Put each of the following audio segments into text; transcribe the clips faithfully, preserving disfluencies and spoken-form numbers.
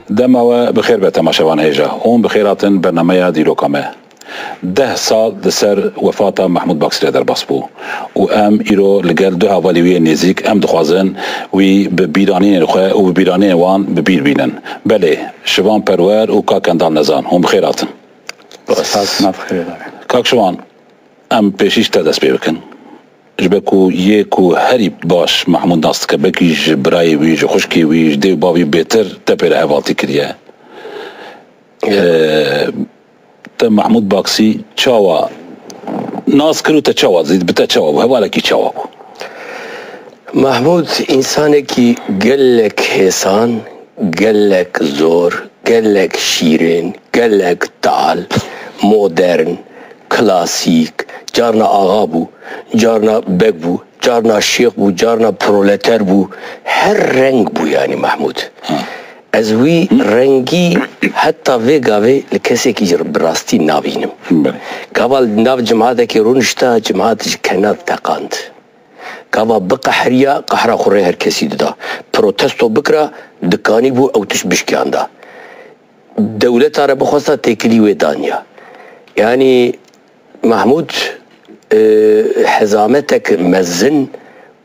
Dema we bi xêr be temaşevan hêja. Hûn bi xêr hatin bernameya dîroka me. Deh sal di ser wefata Mehmûd Baksî re derbas bû û em îro li gel du hevalê wî yê nêzîk em dixwazin wî bi bîranînên xwe û bi bîranînên wan bi bîr bînin. Belê, Şivan Perwer û Kak Kendal Nezan, hûn bi xêr hatin. Spas, nav xêr. Kak Şivan, em pêşî ji te dest pê bikin. Ji ber ku yê ku herî baş Mehmûd nas dike, belkî ji birayê wî, ji xwişkê wî, ji dê û bavî bêtir te pê re hevaltî kiriye. Ee, te Mehmûd Baksî çawa nas kir û te çawa dizî, bi te çawa bû, hevalekî çawa bû? Mehmûd însanekî gelek hêsan, gelek zor, gelek şîrên, gelek tal, modern, klasîk, carna axa bû, carna beg bû, carna şêx bû, carna proleter bû, her reng bû yanî Mehmûd. Ez wî rengî heta vê gavê li kesekî jî bi rastî nabînim. Belê. Gava li nav cimatekê rûnişta, cimat ji kenar teqand. Gava biqeheriya, qehra xwe rê her kesî dida. Protesto bikira, dikanîbû ew tişt bişkiyanda. Dewleta re bixwesta têkilî wê daniya. Yanî Mehmûd, e, hezametek mezin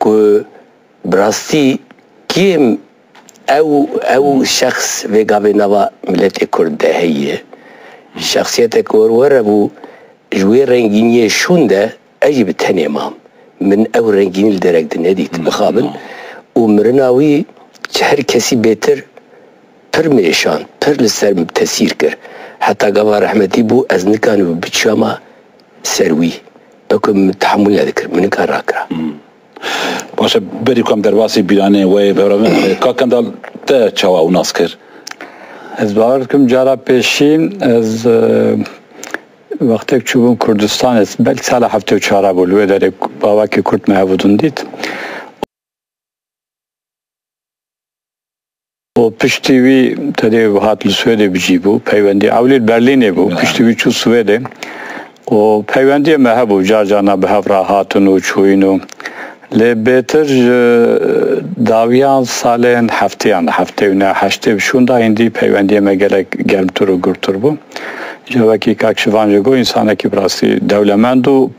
ku bi rastî kêm ew, ew şexs vê gavê nava miletê Kurd de heye. Şexsiyetek werwere bû, ji wê rengîniyê şûn de ez jî bi tenê mam. Min ew rengînî li derek di nedît. Mixabin. Û mirina wî ji her kesî bêtir pir mêşand, pir li ser min tesîr kir. Heta gava rehmetî bû, ez nikanibû biçiyama ser wî. Weke min tehemûl nedikir, min nikar rakira. Baş e, berî ku em derbasî bîranê wê bevra me, Kak Kendal, te çawa ew nas kir? Ez bawer dikim cara pêşî ez, e, wextêk çûbûm Kurdistan, ez belkî sala heftê û çar bû, li wê derê bavakê Kurd me hebû din dît. û piştî wî tedê hat li Swêdê bi cî bû, peywendî ewlî li Berlînê bû, piştî wî çû Swêdê û peywendiyê me hebû, car carna bi hev re hatin û çûyîn û lê bêtir ji dawiyan salên heftiyan, heftê û neh heştê bi şûnda hîndî peywendiyê me gelek germtir û gurtir bû. Cewekî Kak Şivan jî got, însanekî bi rastî dewlemend û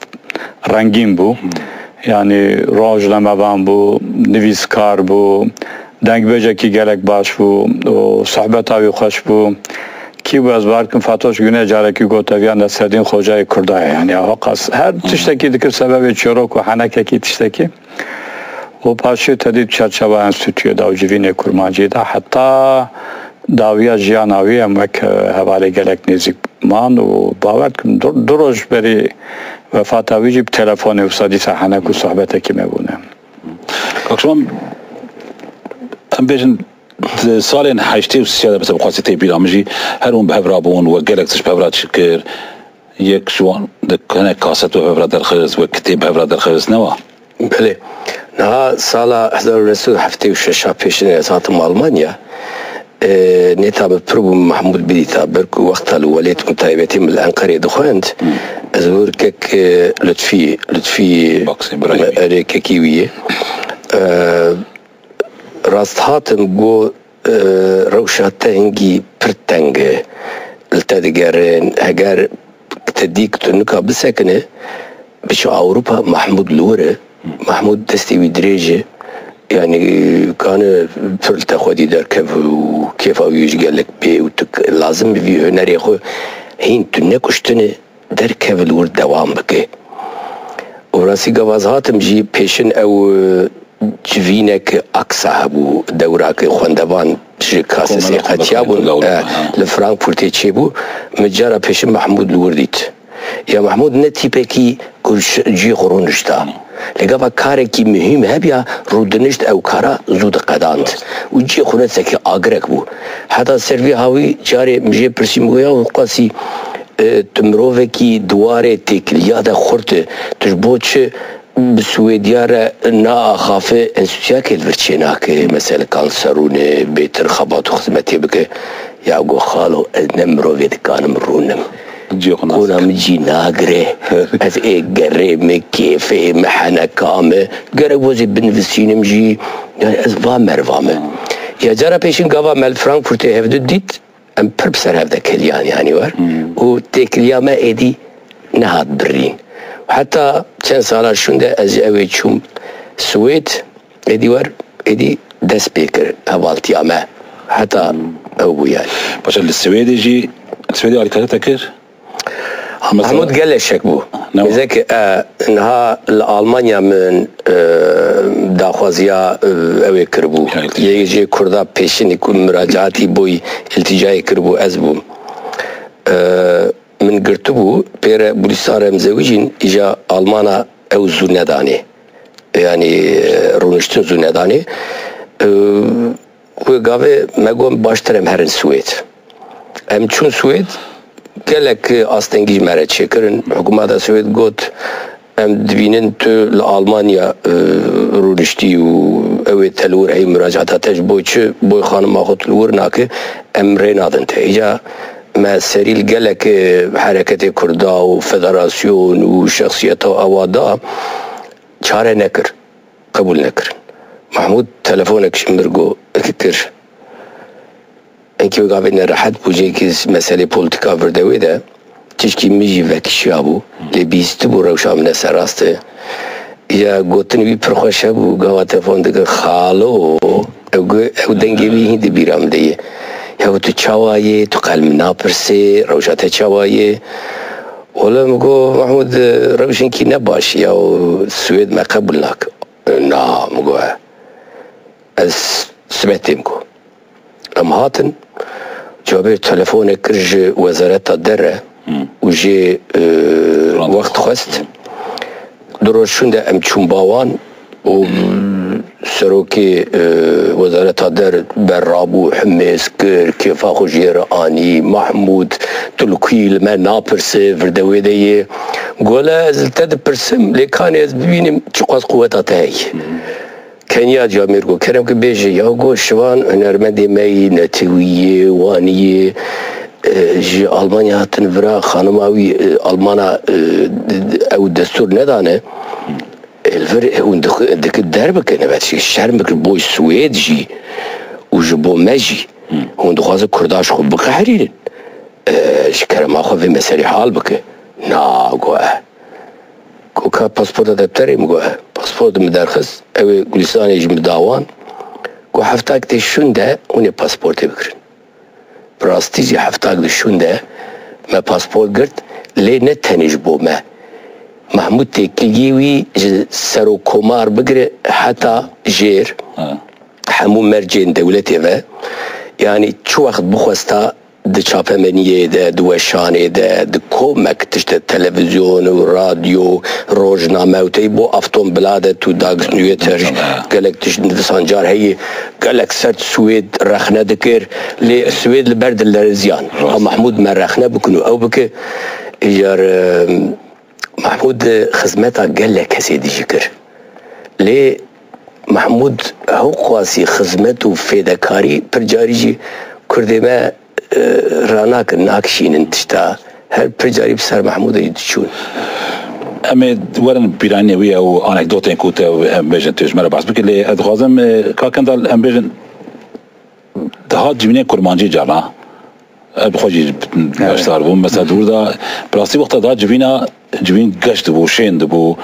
rengîn bû. Yanî rojnamevan bû, nivîskar bû, dengbêjekî gelek baş bû û sohbeta wî xweş bû. Kî bû ez bar kim Fatoş Gune carekî got ev ya Nesedîn Xocayê Kurda ye. Yanî ew qas her tiştekî dikir sebebê çîrok û henekekî tiştekî. û paşê te dît çerçewa enstîtuyê de û civînê kurmancî de heta dawiya jiyana wî em wek, e, hevalê gelek nêzîk man û bawer dikim du, du roj berî wefata wî jî bi telefonê wisa dîsa henek û sohbetekî me bûne. Kak Şivan, em bêjin di salên heştê û sisiya de mesela bi xwesî tê bîra min jî her hûn bi hev rabûn we gelek tişt bi hev ra çi kir. Yek ji wan di hinek kaset bi hev re derxist, wek kitêb bi hev re derxist, ne wa? Belê. Niha sala hezar û neh sed û heftê û şeş a pêşînê ez hatim Almanya. E, nêta min pir bû Mehmûd bidîta, ber ku wexta li welêt min taybetî min li Enqerê dixwend. Ez wir kek, e, Lutfî, Lutfî Baksê, birayê wî. Erê kekî wî ye. E, Rast hatim got, e, rewşa te hingî pir teng e. Li te digerin, heger te dî ku tu nika bisekine, biçe Ewropa, Mehmûd li wir e. Mehmûd destê wî dirêj e. Yanî, kane pir li te xwedî derkeve û kêfa wî ji gelek bê û tu lazim bi vî hunerê xwe hîn tu nekuştine, derkeve li wir dewam bike. Û rastî gava ez hatim jî pêşin ew, e, civînek aksa hebû, dewrake xwendevan ji kasesê Komela qetiya bûn, Xwendevan, e, ha. Li Frankfurtê çêbû, min cara pêşin Mehmûd li wir dît. Ya Mehmûd ne tîpekî ku ji cihê xwe rûnişta. Lê gava karekî muhîm hebiya, rûdinişt ew kara zû diqedand. Û cihê xwe ne sekî agirek bû. Heta ser vî hawî carê min jê pirsî, min got, ya Qasî, e, tu mirovekî di warê têkiliya de xurt e. Tu ji bo çi bi Swêdiya re naaxafe, enstîtuyakê li vir çênake, meselekan serûne, bêtir xebat û xizmetê bike? Ya got, xalo, ez ne mirovê dikanim rûnim. Cihê xwe nas Qûna min cî nagire. Ez ê gerê me, kêfê me, heneka me. Gerek wezê binivîsînim jî. Yani ez va merva me. Ya cara pêşin gava me li Frankfurtê hevdu dît, em pir bi ser hev de keliyan, yanî wer. Û têkiliya me êdî nehat birîn. Heta çend sala şûnde ez ji ew ê çûm Swêd, êdî wer, êdî dest pê kir hevaltiya me. Heta ew bû yani. Paşa li Swêdê jî, Swêdê alîkariyê te kir? Mesela Mahmud gelek şek bû. Ne wa? Mêzek, e, niha li Almanya min, e, daxwaziya, e, ew ê kiribû. Ya, iltica. Yê jê Kurda pêşinî ku muracaatî boy ilticayê kiribû ez bûm. E, min girtibû, pê re Bulîstan re em zewicîn, îja Almana ew zû nedanê. Yani, e, rûniştin zû nedanê. E, Wê gavê me got, baştir em herin Swêd. Em çûn Swêd, gelek astengî ji me re çêkirin. Hikûmeta Swêd got, em dibînin tu li Almanya, e, rûniştî û ew ê te li wir heyî muracaata te ji bo çi, boy xanima xwe tu li wir nake, em rê nadin te. Îca me serî li gelek, e, hereketê Kurda û federasyon û şexsiyeta ewa da, çare nekir. Qebûl nekirin. Mahmûd telefonek ji min got, kir. Enkî wê gavê nerehet bû, cihekî meselê polîtîka vir de wê de, tişkî min jî vekişiya bû, lê bihîstibû rewşa min ne serrast e. Ya gotin wî pir xweş hebû, gava telefon dikir, "Xalo", ew gu-, ew dengê wî hîn di bîra min de ye. "Ya tu çawa yê, tu qel min napirsê, rewşa te çawa ye?" Wele min got, "Mahmûd, rewşinkî ne baş ya, Swêd me qebûl nake." "Na," min got, "ez sibê têm," got. Em hatin, cawabê telefonek kir ji Wezareta Der re û jê, e, wext xwest. Du roj şûnde em çûn ba wan û serokê, e, Wezareta Der berrabû, himêz kir, kêfa xwe jê re anî, "Mahmûd, tu li ku yî, li me napirse, vir de wê de yê." Gole, "Ez li te dipirsim, lê kanê ez bibînim çiqas quweta te heye?" Kenya camêr got, "Kerem ki bêje." Ya got, "Şivan hunermendê me yî, netewî yê, wanî yê, e, ji Almanya hatin vira, xanima wî, e, Almana, e, d-, d-, ew destûr nedane." Li vir hûn dixu-, dikir derbikin, evet, şerm bikir, boy Swêd jî û ji bo me jî. Hûn dixwazin Kurda ji xwe biqeherînin. E, ji kerema xwe vê meselê hal bike. Na, got, e. Got, "Ka pasporta depterê?" Min got, "E." Pasport min derxist, ew ê Gulistanê ji min da wan. Got, "Heftak tê şûn de hûn ê pasportê bigirin." Bi rastî jî heftak di şûn de me pasport girt, lê ne tenê ji bo me. Mahmûd têkiliyê wî ji serokkomar bigire heta jêr, Ha. hemû mercên dewletê ve, yanî çi wext bixwesta di çapemeniyê de, di weşanê de, di komek tişte televîzyon û radyo, rojname û tey bo Aftonbladet û Dagsnyheter, Ha. gelek tişt nivisan car heye, gelek sert Swêd rexne dikir, lê Swêd li ber dileriziyan. Rast. Ha, Mahmûd me rexne bikin û ew bike. Îcar, e, Mahmûd xizmeta gelek kesê dijî kir. Lê Mahmûd hewqasî xizmet û fêdekarî pir carî jî Kurdê me, e, ranakin, nakişînin tişta. Her pir carî bi ser Mahmûdê jî diçûn. Em ê werin pîranînê wî û anekdotên ku te em bêjin tu ji me re behs bikî. Lê ez dixwazim, e, Kak Kendal, em bêjin dihat civînên kurmancî carna. Ez bi xwe jî Evet. beşdar bûm. Mesela, di wir de, bi rastî wexta da civîna, civîn geş dibû, şên dibû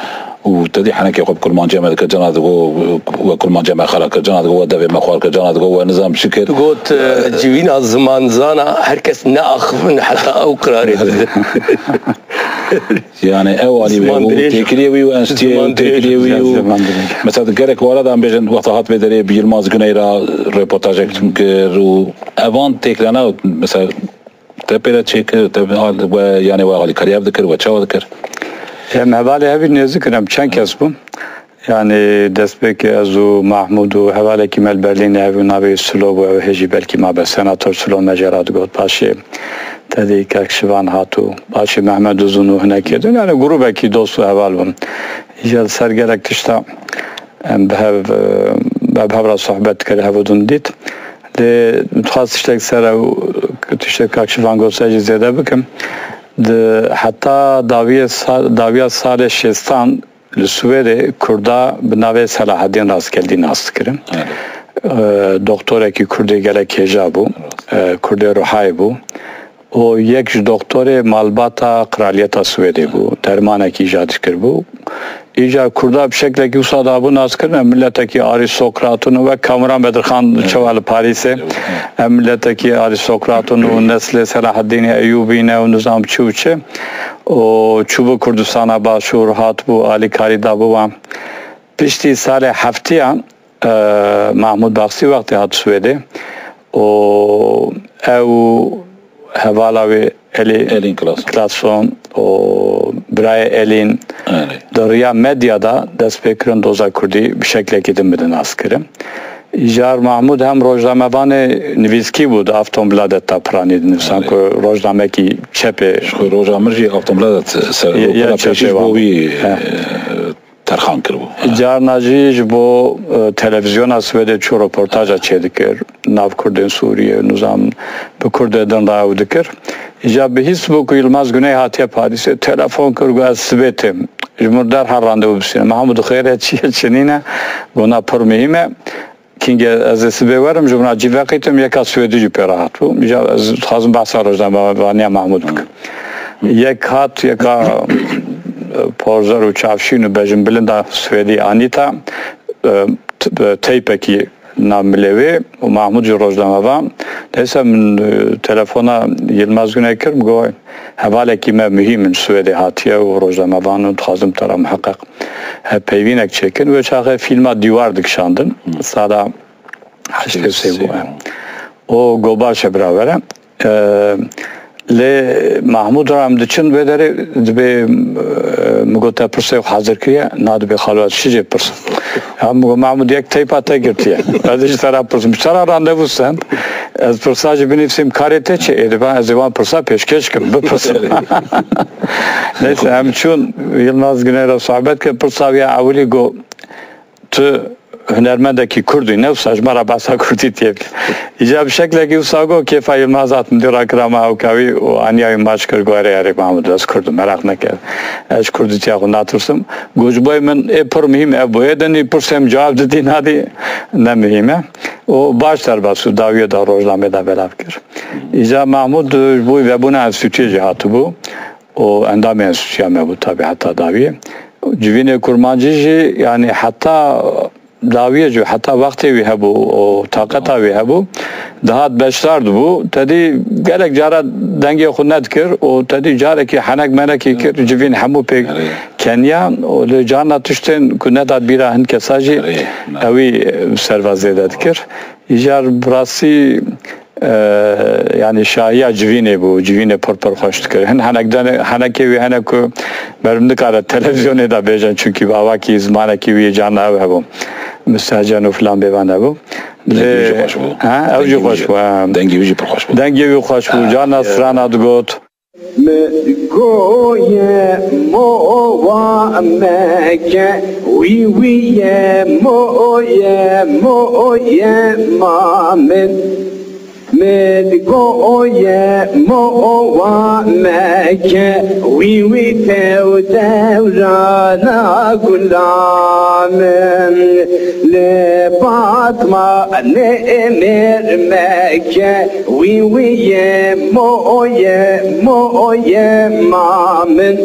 û te dî henekê xwe bi kurmancî me dikir, cana digot, we kurmancî me xera kir, cana digot, we devê me xwar kir, cana digot, we nizam çi kir. Got, e, civîna zimanzana, her kes neaxivin heta ew qirarê dide. Yani, ew alî wê Ziman bû, dirêj. têkiliyê wî û enstitiyê Ziman û dirêj. têkiliyê wî û Ziman dirêj. Mesela, di gelek wara da em bêjin, wexta hat vê derê bi Yilmaz Güney re reportajek kir û evan têkilana, mesela, te pê re çêkir, te al-, we, yani, we alîkariya dikir, we çawa dikir? Em hevalê hevî nêzik in, em çend kes bûn. Yani, destpêkê ez û Mahmûd û hevalekî me li Berlînê hevî navê Silo bû, ew hê jî belkî mabe, senator Silo me jê re digot. Paşê te dî kek Şivan hat û paşê Mehmed Uzun û hinekê din. Yani, grûbekî dost û heval bûn. Îca li ser gelek tişta em bi hev, em bi hev re sohbet dikir, hev û din dît. Lê dixwaz tiştek ser ew, tiştek kak Şivan got ser jî zêde bikim. Di heta dawiyê sal-, dawiya salê şêstan li Swêdê Kurda bi navê Selahaddin Rastgeldî nas dikirin. Evet. E, doktorekî Kurdê gelek hêja bû. E, Kurdê Ruhayê bû. O yek ji doktorê malbata Kraliyeta Swêdê bû. Dermanekî jî dikiribû. Îcar Kurda bi şeklekî wisa dabû naskirin, em miletekî arîstokrat in û wek Kamuran Bedirxan çawa li Parîsê, em miletekî arîstokrat in û neslê Selaheddînê Eyûbî ne û nizam çi û çi. Û çûbû Kurdistana Başûr, hatibû alîkarî dabû wan. Piştî salê heftiyan, e, Mahmûd Baxsî wextê hat Swêdê û ew hevala wê Elî Elîn Klason. Klason û birayê Elîn Erê. di riya medya de dest pê kirin doza kurdî bi şeklekî din bidin nas kirin. Îcar Mahmûd hem rojnamevanê nivîskî bû di Aftonbladet de piranî dinivîsan Erê. ku rojnamekî çepê Ji xwe roja min jî Aftonbladet ser Ye- ya rûpela çepê pêşî ji wan bo bû. wî He. e, terxan kiribû. Carna jî ji bo, e, televîzyona Swêdê çû roportaja çêdikir. Nav Kurdên Sûriyê, nizam bi Kurdê din re ew dikir. Îca bihîst bû ku Yilmaz Güney hatiye Parîsê, telefon kir, got, "Ez sibê têm." Ji min derhal randevu bisîne. Mahmûd, xêr e, çi ye, çi nîne? Got, "Na, pir muhîm e." Kîngê ez ê sibê werim, ji wana cî veqîtim, yeka Swêdî jî pê re hatibû. Îca ez dixwazim behsa rojnamevaniya Mahmûd bikim. Yek hat, yeka, e, porzer û çavşîn û bejinbilinda Swêdî Anîta, e, t-, e, teypekî na milê wê û Mahmûd jî rojnamevan. Neyse min, e, telefona Yilmaz Güney kir, min got, "Hevalekî me muhîm in Swêdê hatiye û rojnamevan in, dixwazim te re miheqeq." Hevpeyvînek çêkin. Wê çaxê fîlma Dîwar dikişandin. Hı. Sala heştê sê bû. Sê bû. O go baş e, bira were. Ee, lê Mahmûd ra em diçin vê derê dibê, e, min got, "Te pirsê xwe hazir kiriye?" "Na," dibê, "Xalo, ez çi jê pirsim?" Ya min got, "Mahmûd, yek teypa te girtiye." Ez ê ji te re pirsim. Ji te re randevu stend. Ez pirsa jî binivîsim, "Karê te çi?" Ê, dibê, "Ez ê wan pirsa pêşkêş kim, bipirsim." Neyse, em çûn Yilmaz Güney re sohbet kir, pirsa wî ya ewilî got, "Tu hunermendekî Kurd î, ne wisa ji me re behsa Kurdî tê bikî." Îca bi şeklekî wisa got, kêfa Yilmaz hat min dî rakira me hewka wî û aniya wî maç kir, got, "Erê, erê, Mahmûd, ez Kurd im, meraq neke. Ez ji Kurdîtiya xwe natirsim." Got, "Ji bo min ê pir muhîm ev bû. Ê din î pirsê min cewab didî, nadî ne muhîm e." Û baş derbas û dawiyê da rojnamê de belav kir. Îca Mahmûd ji bo vebûna enstîtuyê jî hatibû. û endamê enstîtuya me bû, tabî heta dawiyê. Civînê kurmancî jî, yanî heta dawiyê jî, heta wextê wî hebû û taqeta wî hebû, dihat beşdar dibû. Tedî gelek cara dengê xwe nedikir û tedî carekî henek menekî kir, civîn hemû pêk Erê. keniyan û lê carna tiştên ku nedat bîra hin kesa jî Erê, ne. ewî, e, serva zêde dikir. Îcar bi rastî, e, yanî şahiya civînê bû, civînê pir pir xweş dikir. Hin henek dene-, henekê wî hene ku meriv nikare televîzyonê de bêje, çunkî bi awakî zimanekî wî carna ew hebû. Mistehcen û filan bêvan hebû. Dengê wî jî Lê, xweş bû. ha, ew jî Dengê wî xweş jî, bû, ha. dengê wî jî xweş bû. Dengê wî xweş bû. Ha, Carna ya. strana digot. Min goye mowa meke, wî wî ye moye, moye ma min. Min goye mowa meke, wî wî tew dewrana gula min. Li Fatma ne emir meke, wî wî ye moye, moye ma min.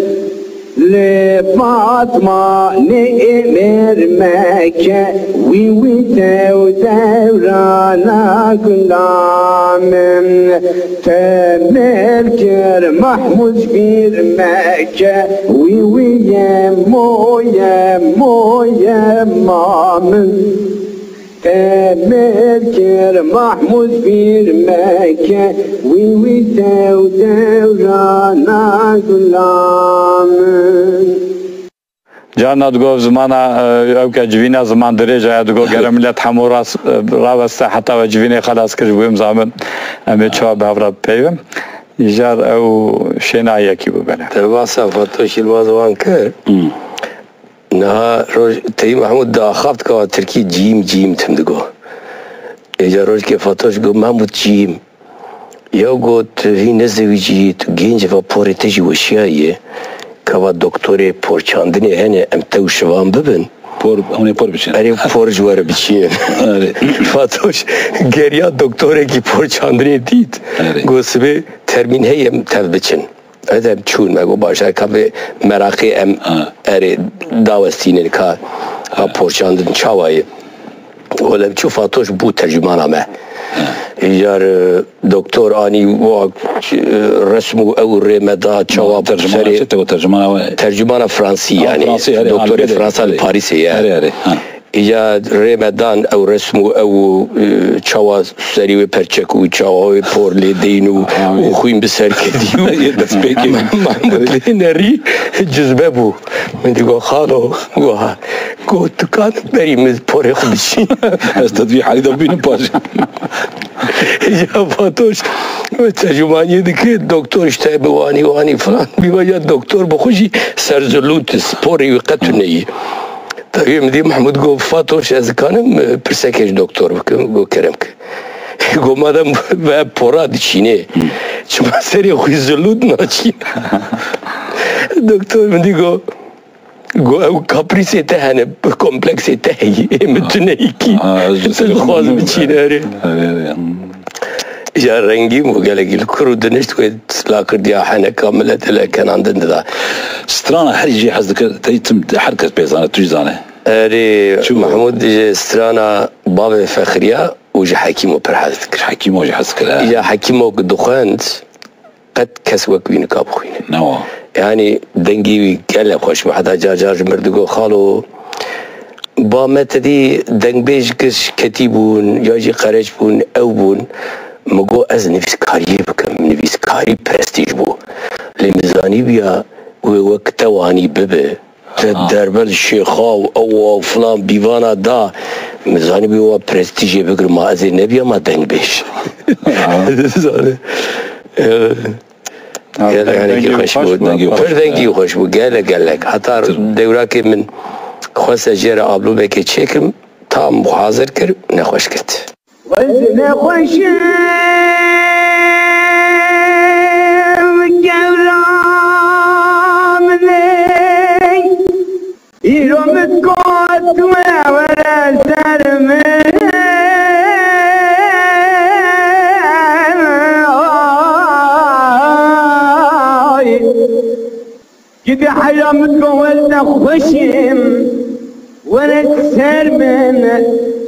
Li Fatma ne emir meke, wî wî tew dewrana gula min. Te mêr kir Mahmûd bîr meke, wî wî ye moye, moye ma min. Te mêr kir Mahmûd bîr meke, wî wî tew dewrana gula min. Carna digot zimana, e, ew ke civîna ziman dirêj e, digot gere milet hemû rast, e, raweste heta we civînê xelas kir, ji bo em zamin em ê çawa bi hev re bipeyvin. Îcar ew şêna yekî bû bere. Te basa Fatoş Yilmaz wan kir. Hmm. Niha roj teyî Mehmûd diaxaft gava tirkî cîm cîm tim digo. Êca rojkê Fatoş got, "Mehmûd cîm." Yew got, "Hî nezewicî, tu gênc va porê te jî weşiyaye. Kava doktorê porçandinê hene, em te û şivan bibin." Por, hûn ê por biçin. Erê, por ji we re biçînin. Erê. Fatoş geriya doktorekî porçandinê dît. Erê. Got, sibê termîn heye, em tev biçin. Ez em çûn, me got, baş e, ka vê meraqê em Ha. erê dawestînin ka, ha, porçandin çawa ye. Got, em çû, Fatoş bû tercumana me. Ha. Îcar, e, doktor anî wa, e, resm û ew rê me da çawa tercumana serê çi te got, tercumana we? Tercumana Fransî Ha, yani. Fransî, erê, Doktorê anî Fransa li erê. Parîsê ye. Erê, erê, ha. Îcar rê me dan ew resm û ew, e, çawa serî wê perçek û çawa wê por lê deyin û, Ha, û wê. xwîn bi ser kedî û Yê destpêkê. Mahmud lê nerî cizbe bû. Min dî got, "Xalo, got, got, tu kan berî min porê xwe biçî." Ez te di vî halî de bînim paşê. Ya Fatoş, tercümaniyê dike, doktor işte bi wanî, wanî falan. Bî ya doktor bi xwe jî serzilût, sporê wî qet tune yî. Tabii min dî Mahmud got, "Fatoş, ez kanim, e, pirsekê ji doktor bikim?" Got, "Kerem ke." Got, "Madem ve pora diçînê, çima serê xwe zilût naçîn?" Doktor min dî got, Got, "Ew kaprîsê te hene, kompleksê te heyî, ê min tu neyîkî. Ha, ez Tu dixwazim biçîne erê." Erê, erê, hmm. Ya rengîn bû gelekî, li kur û dinişt wê silav kirdiya heneka miletê li kenandin dida. Strana her jî hez dikir, tey tim, her kes pê zane, tu jî zane. Erê, Çi bû? Mahmud ji strana Bavê Fexriya û ji Hekîmo pir hez dikir. Hekîmo jî hez dikir, he. Ya Hekîmo ku dixwend, qet kes wek wî nika bixwîne. Newa. Yani dengê wî gelek xweş bû. Heta car car ji mir digot, "Xalo, ba me te dî dengbêj giş ketî bûn, ya jî qereç bûn, ew bûn." Min got, "Ez nivîskariyê bikim, nivîskarî prestîj bû." Lê min zanîbûya wê wek te wanî bibe. Te Ha. derber şêxa û ew û filan bîvana da. Min zanîbû wa prestîjê bigir, ma ez ê nebiyama dengbêj. Ha. Zanî. Evet. Ha, Gelek dengê henekî xweş xweş bû. bû. Dengê xweş Pir dengî bû. xweş bû. Gelek gelek. Heta Tir- dewrakê min xwest ez jê re ablûbekê çêkim, tam hazir kir, nexweş girt. Ez nexweşim kevra min ê, îro min got we were ser min. Ay. Gidî heyra min go werde xweşim, were ser min,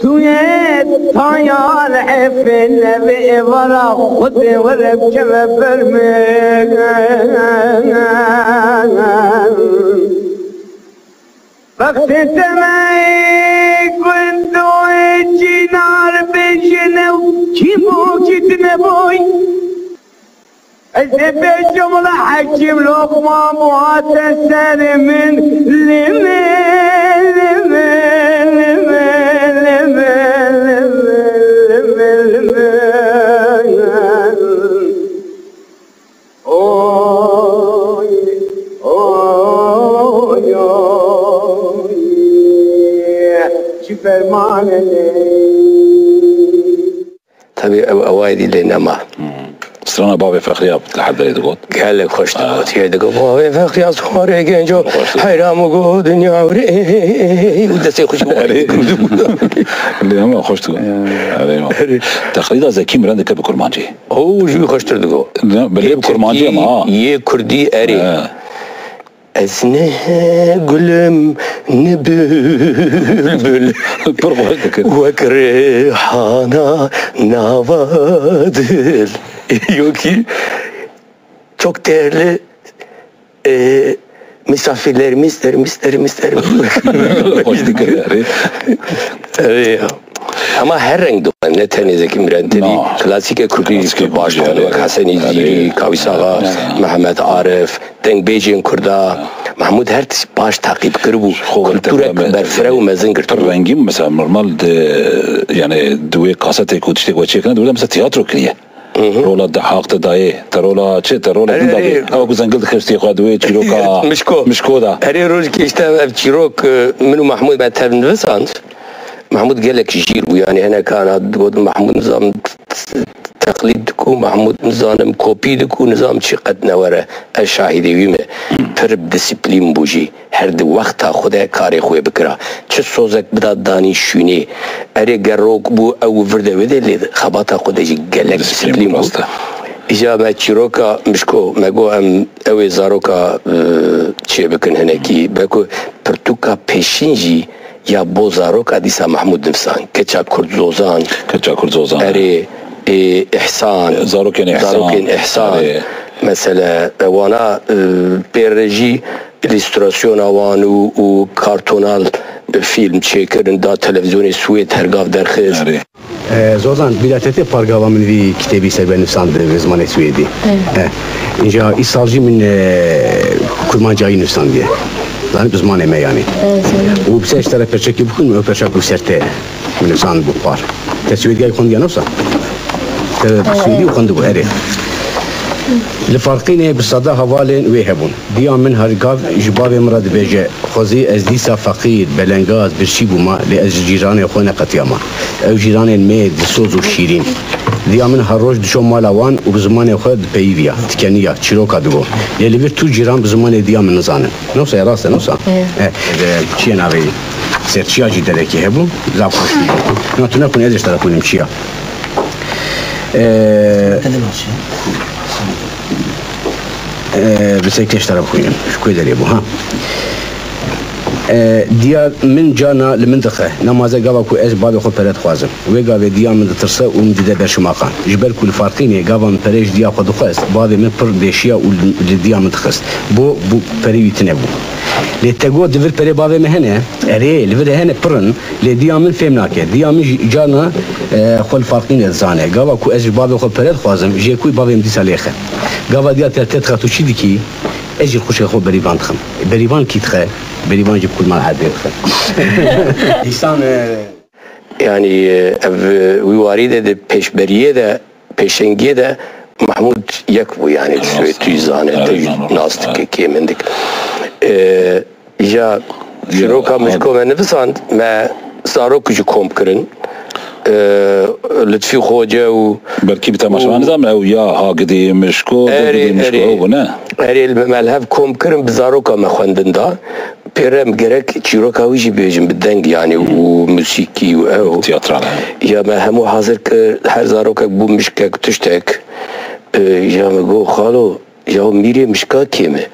tu yê taya li efê nevê êvara Xwedê were bikeve ber min. Wextê te me gund û çînar bêjine û kî bû kî tune bûy. Ez ê bêjim wela Hekîm Lokman bû hate ser min, li min, li min, li min. Oy, oy, oy, çi fermanê. Tabii ew, ew aydî lê nema. Hmm. Strana Bavê Fexriya li her derê digot. Gelek xweş digot. Aa. Yê digot, "Bavê Fexriya, Sumarê Genco, Xweş digot. Heyra min got, dinya were." Û destê xwe ji bo Erê. Lê hema xweş digot. Ya. Erê, ya. Erê. Teqlîda Zekî Miran dike bi kurmancî. Ew jî xweştir digot. Ne, belê bi kurmancî ama ha. Yê Kurdî erê. He. Ez ne gul im, ne bülbül. Pir xweş dikir. Wek rihana nava dil. Yok ki, çok değerli, e, misafirlerimiz, derimiz, derimiz, derimiz. Xweş dikir, erê. Erê ya. Ama her reng dixwin, ne tenê Zekî Miran, tevî No. klasîkê Kurdî Klasîkê baş Kurdî, dixwin, wek erê. Hesen Îzîrî, Erê. Kawî Saxa, Erê. Mehmet Arif, dengbêjên Kurda. Mahmud her tişt baş taqîb kiribû. Xwe Kulturek were berfireh û mezin girtibû. Pir rengîn, mesela normal di, yani di wê kasetê ku tiştê ku çêkirine, di wê de mesela tiyatro kiriye. Hı hı. Rola Dehaq te dayê, te rola çi, te rola Erê, din dayê. Erê. Ew ku zengil dixistê xwe di wê çîroka Mişko. Mişko da. Erê rojekê işte ev çîrok, e, min û Mahmud me tev nivisand. Mahmud gelek jîr bû, yani hinek ana digot Mahmud nizam teqlîd diku, Mahmûd nizanim kopî diku, nizam çi qet newere. Ez şahidê wî me. Pir bi disiplîn bû jî. Her di wexta xwe de karê xwe bikira. Çi sozek bida danî şûnê. Erê gerok bû ew vir de wê de lê xebata xwe de jî gelek disiplîn bû. Îja me çîroka mişko, me got em ew ê zaroka, e, çê bikin hinekî. Beko pirtûka pêşîn jî ya bo zaroka dîsa Mahmûd nivîsand. Keça Kurd Zozan. Keça Kurd Zozan. Erê, e, Îhsan. Zarokên Îhsan. Zarokên Îhsan. Erê. Mesele, e, wana, e, pê re jî îlîstrasyona wan û, û kartonal, e, fîlm çêkirin, da televîzyonê Swêd hergav derxist. Erê. E, Zozan, bîra te tê pargava min vî kitêbî ser be nivîsand bi zimanê Swêdî. Evet. E, înca îsal jî min, e, kurmancayî nivîsandiye. Zanî bi zimanê me yanî. Evet, evet. Û bi ser ji te re perçekî bixwînim, ew perça ku ser te min nivîsand bû xwar. Te Swêdgayî xwendiya, ne wisa? Te Swêdî xwendibû, erê. Li Farqînê bi seda hevalên wê hebûn. Diya min her gav ji bavê min re dibêje, Xwezî ez dîsa feqîr, belengaz, birçî bûma, lê ez ji cîranê xwe neqetiyama. Ew cîranên me di soz û şîrîn. Diya min her roj diço mala wan û bi zimanê xwe dipeyivîya, dikeniya, çîroka digo. Lê li vir tu cîran bi zimanê diya min nizanin. Ne wisa ye, rast e, ne wisa? Evet. E, e, çi ye navê wî? Ser çiya jî derekê hebû, zaf xweş bû. Na tu nekun ez ê ji te re xwînim çiya. E, Ee, bi sekê ji te re bixwînim. Ji ku derê bû, ha? Ee, diya min carna li min dixe. Nemaze gava ku ez bavê xwe pere dixwazim. Wê gavê diya min ditirse û min dide ber şimaqan. Ji ber ku li Farqînê gava min perê ji diya xwe dixwest, bavê min pir dêşiya û li, li diya min dixist. Bo, bo perê wî tune bû. Lê te got di vir perê bavê min hene? Erê, li vir hene, pir in. Lê diya min fêm nake. Diya min jî carna, e, xwe li Farqînê dizane. Gava ku ez ji bavê xwe pere dixwazim, jê ku bavê min dîsa lê xe. Gava diya te, te dixe tu çi dikî? Ez jî xwişkê xwe Berîvan dixim. Berîvan kî dixe? Berîvan jî bi kurman erdê dixe. Dîsan, e, Yanî, e, ev, e, wî warî de di pêşberiyê de, pêşengiyê de Mahmûd yek bû, yanî, tu zane, tu nas dike, kê min dik. E, Ya, çîroka Mişko me nivisand, me zarok jî kom kirin. Ee, Lutfî Xoce û Belkî bi temaşevan û nizanim ew ya Hagidî Mişko, Erê, Degidî Mişko, erê. Ew bû, ne? Erê, li me li hev kom kirin, bi zaroka me xwendin da. Pê re em gerek çîroka wî jî bêjin bi deng, yanî, û musîkî û ew. Tiyatral, he. Ya me hemû hazir kir, her zarokek bû mişkek, tiştek. Ee, ya me got, Xalo, Ya mîrê mişka kêm e.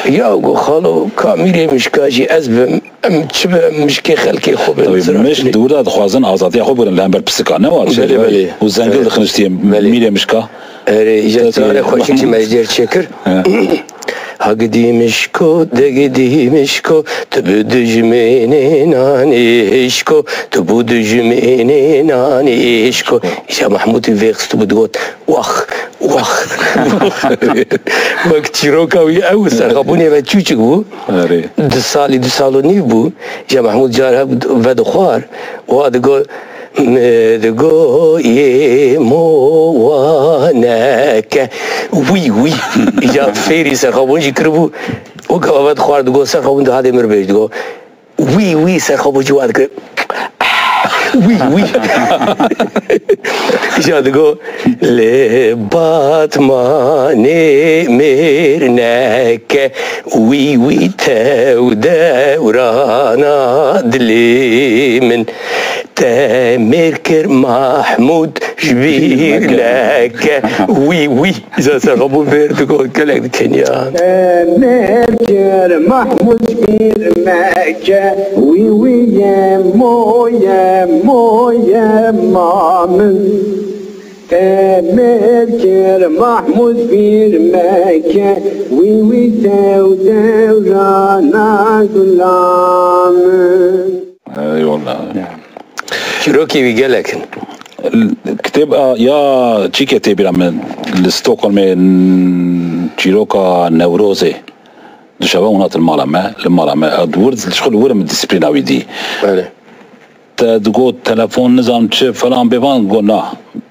Ya go xalo, ka mîrê mişka jî ez bim, em çi be, em mişkê xelkê xwe bin. Tabii, mişk di wir de dixwazin azadiya xwe bigirin li hember pisika, ne wa? Belê, belê. Û zengil dixiniştiye mîrê mişka. Erê, îja çare xweşik jî me ji dêr çêkir. He. Hagidî mişko, degidî mişko, tu bi dijminê nanê hişko, tu bi dijminê nanê hişko. Îja Mahmûdî vê xist û digot, Wax, wax. Wek çîroka wî ew serxwebûnê ve çûçik bû. Erê. Du salî, du sal û nîv bû. Îja Mahmûd car hev vedixwar. Wa digo, mi digo yê mo wa neke. Wî, wî. Îja fêrî serxwebûn jî kiribû. Wek ew vedixwar digo, serxwebûn dihadê mir bêj digo. Wî, wî, serxwe bû cî wa dikir. Wî, wî. Îja digo, lê Batmanê mêr neke, wî, wî, tew dewrana dilê min. Te mêr kir Mahmûd ji bîr neke. Wî, wî. Îja serxwebûn fêr digo, gelek dikeniya. Te mêr kir Mahmûd ji bîr meke, wî wî ye mo ye mo ye ma min. Te mêr kir Mahmûd ji bîr meke, wî wî tew dewrana gula min. Eyvallah. Çîrokê wî gelek in. Kitêb a, ya çîkê tê bîra min li Stockholmê n-, çîroka Newrozê. Duşeva û hat li mala me, li mala me. A, di wir, ji xwe li wir min disiplîna wî dî. Belê. Te digot telefon nizam çi falan bêvan, got na.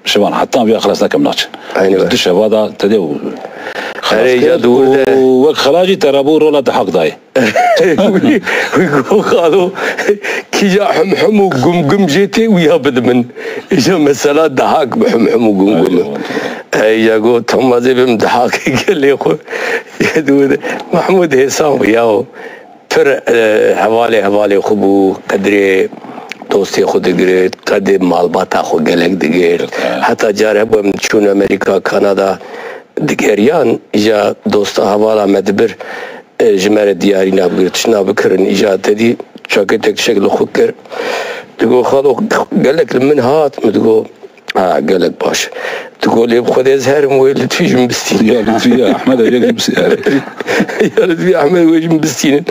Şivan, heta viya xilas nekim naçin. Aynı be. Duşeva da te dê û Erê, xilas ya kir. Di wir de û wek xela jî te rabû rola dihak dayê. Wî, wî got, "Xalo, kîja him him û gum gum jê tê, wî ya bide min." Îja mesela dahak bi him him û gum gum. Ey, ya got, "Tamam, ez ê bim dahakê gelê xwe." Mahmûd hêsan bû ya. Pir, e, hevalê hevalê xwe bû, qedrê dostê xwe digirt, qedrê malbata xwe gelek digirt. Heta car hebû em çûn Amerîka, Kanada digeriyan, îja dosta hevala me dibir, e, ji me re diyarî nabigir, tişt nabikirin. Îja te dî çaketek tiştek li xwe kir. Digo, "Xalo, gelek li min hat." Min digo, "Ha, gelek baş." Digo, "Lê bi Xwedê ez herim wê Lutfî ji min bistînin." Ya Lutfî, ya Ehmed, yek ji bistînin. Ya Lutfî, Ehmed, wê ji min bistînin.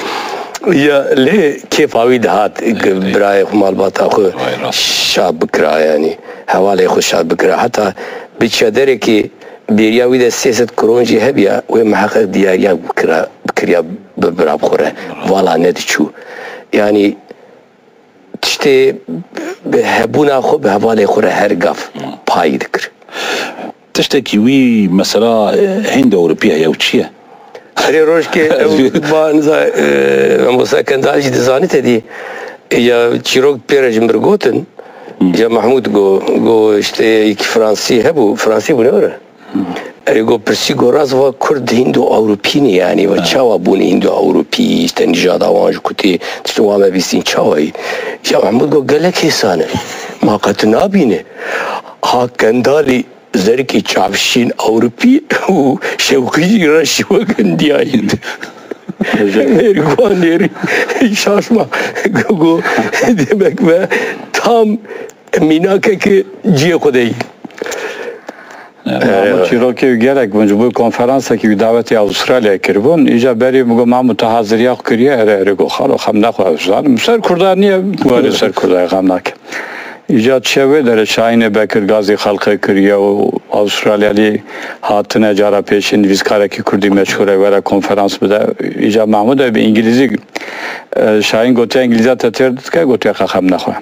Ya lê kêfa wî dihat, birayê xwe, malbata xwe şa bikira, yanî hevalê xwe şa bikira. Heta biçiya derekê bêriya wî de sê sed kron jî hebiya, wê miheqeq diyariya bikira, bikiriya bi bira bi xwe re. Vala nediçû. Yanî tiştê bi hebûna xwe, bi hevalê xwe re her gav payî dikir. Tiştekî wî mesela, e, Hînd Ewropî heye û çi ye? Erê rojkê ew ba niza, e, Mamosta Kendal jî dizanî te dî. Ya çîrok pê re ji min re gotin. Ya Mahmûd go, go işte yekî Fransî hebû, Fransî bû ne were? Erê go pirsî go rast va Kurd Hîndo Ewropî ne yanî, va çawa bûne Hîndo Ewropî, işte nijada wan ji kutê, işte wan me bîstîn çawa yî? Ya Mahmûd go gelek hêsan e. Ma qet nabîne. Ha Kendalî zerikî çavşîn Ewropî û şewqî jî reş wek Hindiyayî. Mêrik wan nêrî şaşma. Go, go, demek me tam mînakeke cihê xwe de yî. Mahmûd çîrokê wî gelek bûn. Ji bo konferansekî wî dawetê Avustralyayê kiribûn. Îca berî min got, "Mahmûd, tu haziriya xwe kiriye?" "Erê, erê," got, "Xalo, xem nexwe, ez zanim. Ser Kurda niye?" "Warê ser Kurda xem nake." Îca çiye wê derê Şahînê Bekir gazî xelqê kiriye û Avustralyalî hatine cara pêşî nivîskarekî Kurdî meşhûr e, were konferans bide. Îca Mahmûd e bi Îngilîzî, e, Şahîn gotiye, "Îngilîziya te têr dike?" Gotiye, "Qe xem nexwe."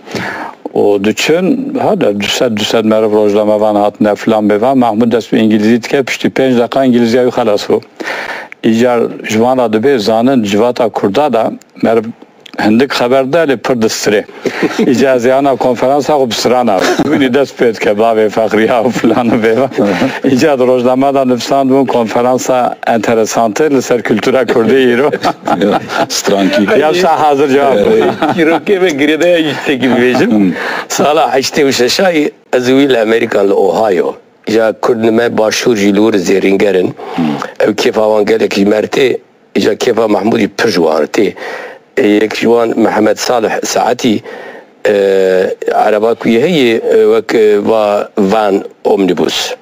Û diçin, ha de du sed, du sed meriv rojnamevan hatine filan bêvan, Mahmûd dest bi Îngilîzî dike, piştî pênc deqa Îngilîziya wî xelas bû. Îcar ji van re dibê zanin civata Kurda de meriv hindik xeber de lê pir distirê. Îcar ez ê ana konferansa xwe bi strana. Wînî dest pê dike bavê fexriya û filan û bêvan. Îcar di rojnama de nivîsandibûn konferansa enteresantê li ser kultura Kurdî îro. Strankî. Ya wisa hazir cevap. Çîrokê me girêdayî jî tiştekî bibêjim. Sala heştê û şeşayî ez û wî li Amerîkan li Ohio. Ja Kurd nime başûr jî li wir zêrînger in. Ew kêfa wan gelek ji me re tê. Îja kêfa Mahmûdî pir ji wan re tê. Yek ji wan Mihemed Salih Saetî, e, ereba ku yê heye, e, wek, e, va van omnibus.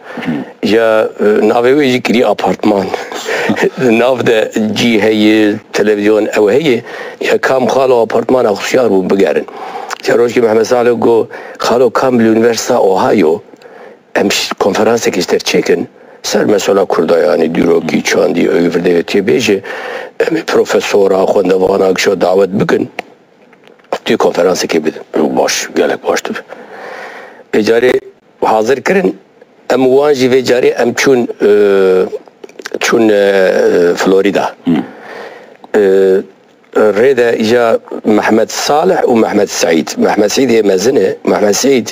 Ya, e, navê wê jî kirî apartman. Nav de cî heye, televîzyon ew heye. Ya kam xalo apartmana xwe şiyar bûn bigerin. Ya rojkê Mihemed Salih got, "Xalo kam li Unîversîta Ohio?" Em ş-, konferansekê ji te re çêkin ser mesela Kurda, yanî dîrokî, çandî, ew ê vir de tê bêje. Em ê profesora, xwendevana gişa dawet bikin. Tu yê konferansekê bidin. Baş, gelek baş dibe. Vê carê hazir kirin. Em wan jî vê carê em çûn, e, çûn, e, Florida. E, Rê de îja Mehmet Salih û Mehmet Seîd. Mehmet Seîd yê mezin e. Mehmet Seîd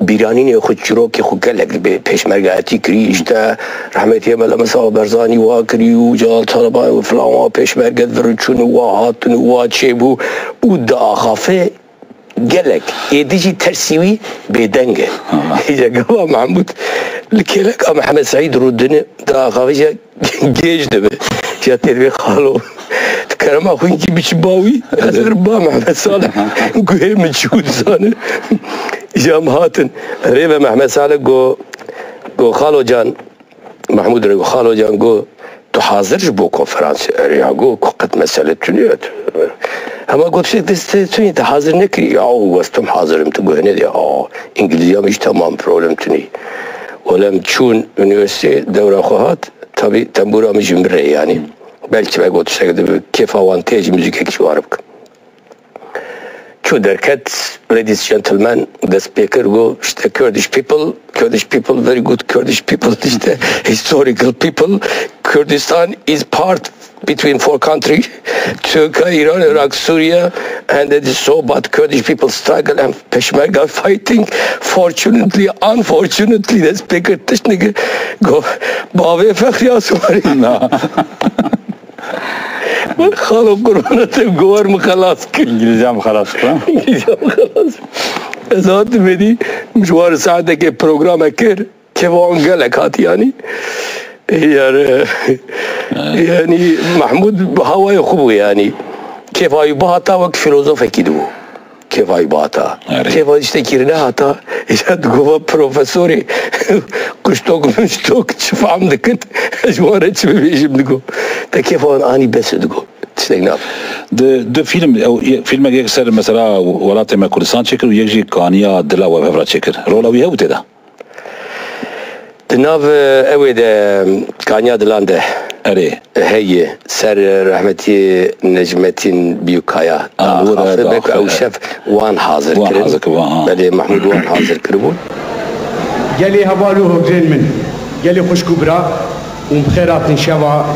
bîranînê xwe, çîrokê xwe gelek li bê pêşmergetî kirî. Îşte rehmetî Mela Mustafa Barzanî wa kirî û Celal Talabani û filan wa pêşmerge di vir çûn û wa hatin û wa çêbû û diaxafe gelek. Êdî jî tersî wî bêdeng e. Îja gava Mehmûd li kêleka Mehmet Seîd rûdine diaxafe jî Gêj dibe. Ya tê divê xalo. Di kerema xwe hinkî biçî ba wî. Ez ber ba Mehmet Salih. Guhê min çi û dizane. Ya em hatin. Rê ve Mehmet Salih go, go, "Xalo can." Mahmud re go, "Xalo can," go, "tu hazir ji bo konferansê?" Erê ya go, "Ku qet mesele tune ye." Hema go, "Tiştek dest tune, te hazir nekirî?" "Ya westim hazir im." "Tu guh nedê?" "A, Îngilîziya min jî temam, problem tune." Wele em çûn unîversîteyê, dewra xwe hat. Tabî tembûra min jî min re, yanî belkî me got tiştek dibe, kêfa wan tê, jî muzîkekî ji wan re bikim. Çû derket, ladies, gentlemen, dest pê kir, got, işte, "Kurdish people, Kurdish people, very good Kurdish people, işte, historical people, Kurdistan is part between four country, Turkey, Iran, Iraq, Syria, and it is so bad. Kurdish people struggle and Peshmerga fighting. Fortunately, unfortunately, the speaker tişt nikir. Go, bavê Fexriya Suwarî. Na. Xalo qurbana te, govor min xelas kir. İngilizcem xelas kir. İngilizcem xelas. Ez hatim êdî, ji war saetekê programe kir. Kêfa wan gelek hat yanî. Yar, yanî Mahmûd hawayê xwe bû yanî. Kêfa wî bihata wek filozofekî dibû. Kêfa wî bihata. Erê. Kêfa wî tiştekî re nehata. Îca digova profesorê quştok miştok çi fehm dikin. Ez ji wan re çi bibêjim digo. Te kêfa wan anî bes digo. Tiştek nabe. Di, di film, ew, filmek yek ser mesela welatê me Kurdistan çêkir û yek jî Kaniya Dila we bi hev re çêkir. Rola wî hebû tê de? Di nav, e, ewê de, Kaniya Dilan de Erê. Heye, ser, e, rehmetî Necmetîn Biyukaya. Ah, da were, axafê da bek axafê, ew e. Şev wan hazir Wan kirin. Hazir kir, wan, ha. Belê, Mahmûd wan hazir kiribûn. Gelê heval û hogirên min, gelê xwişk û bira, hûn bi xêr hatin şeva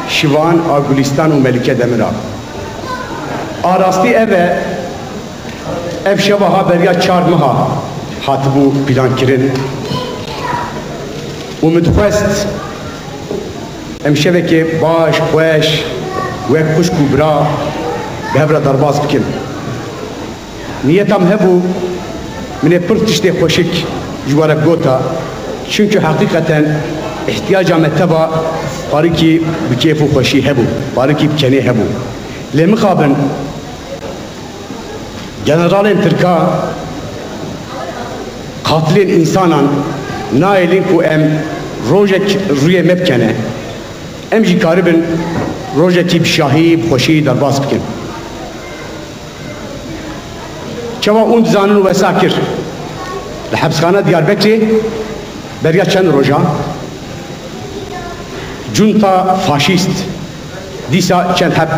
Şivan a Gulîstan û Melike Demira. A rastî ev e, ev şeva ha beriya çar meha hatibû pîlankirin û min dixwest em şevekê baş, xweş, wek xwişk û bira bi hev re derbas bikin. Niyeta min hebû, min ê pir tiştê xweşik ji we re bigota, çunku heqîqeten îhtiyaca me teva parikî bi kêf û xweşî hebû, parikî bi kenê hebû. Lê mixabin, generalên tirka, qatilên însanan nahêlin ku em rojek rûyê me bikene, em jî karibin rojekî bi şahî, bi xweşî derbas bikin. Çawa hûn dizanin û wesa kir, li hepsxana Diyarbekirê beriya çend rojan, cunta faşîst dîsa çend heb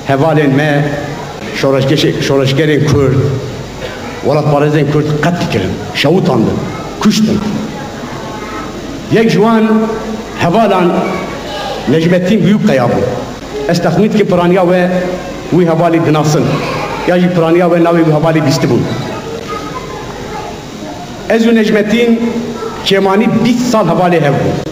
hevalên me, şoreşgeşê-, şoreşgerên Kurd, welatparêzên Kurd qetil kirin, şewitandin, kuştin. Yek ji wan hevalan Necmetîn Biyûkaya bû. Ez texmîn dikim piraniya we wî hevalî dinasin. Ya jî piraniya we navê wî hevalî bîstibûn. Ez û Necmetîn kêmanî bîst sal hevalê hev bûn.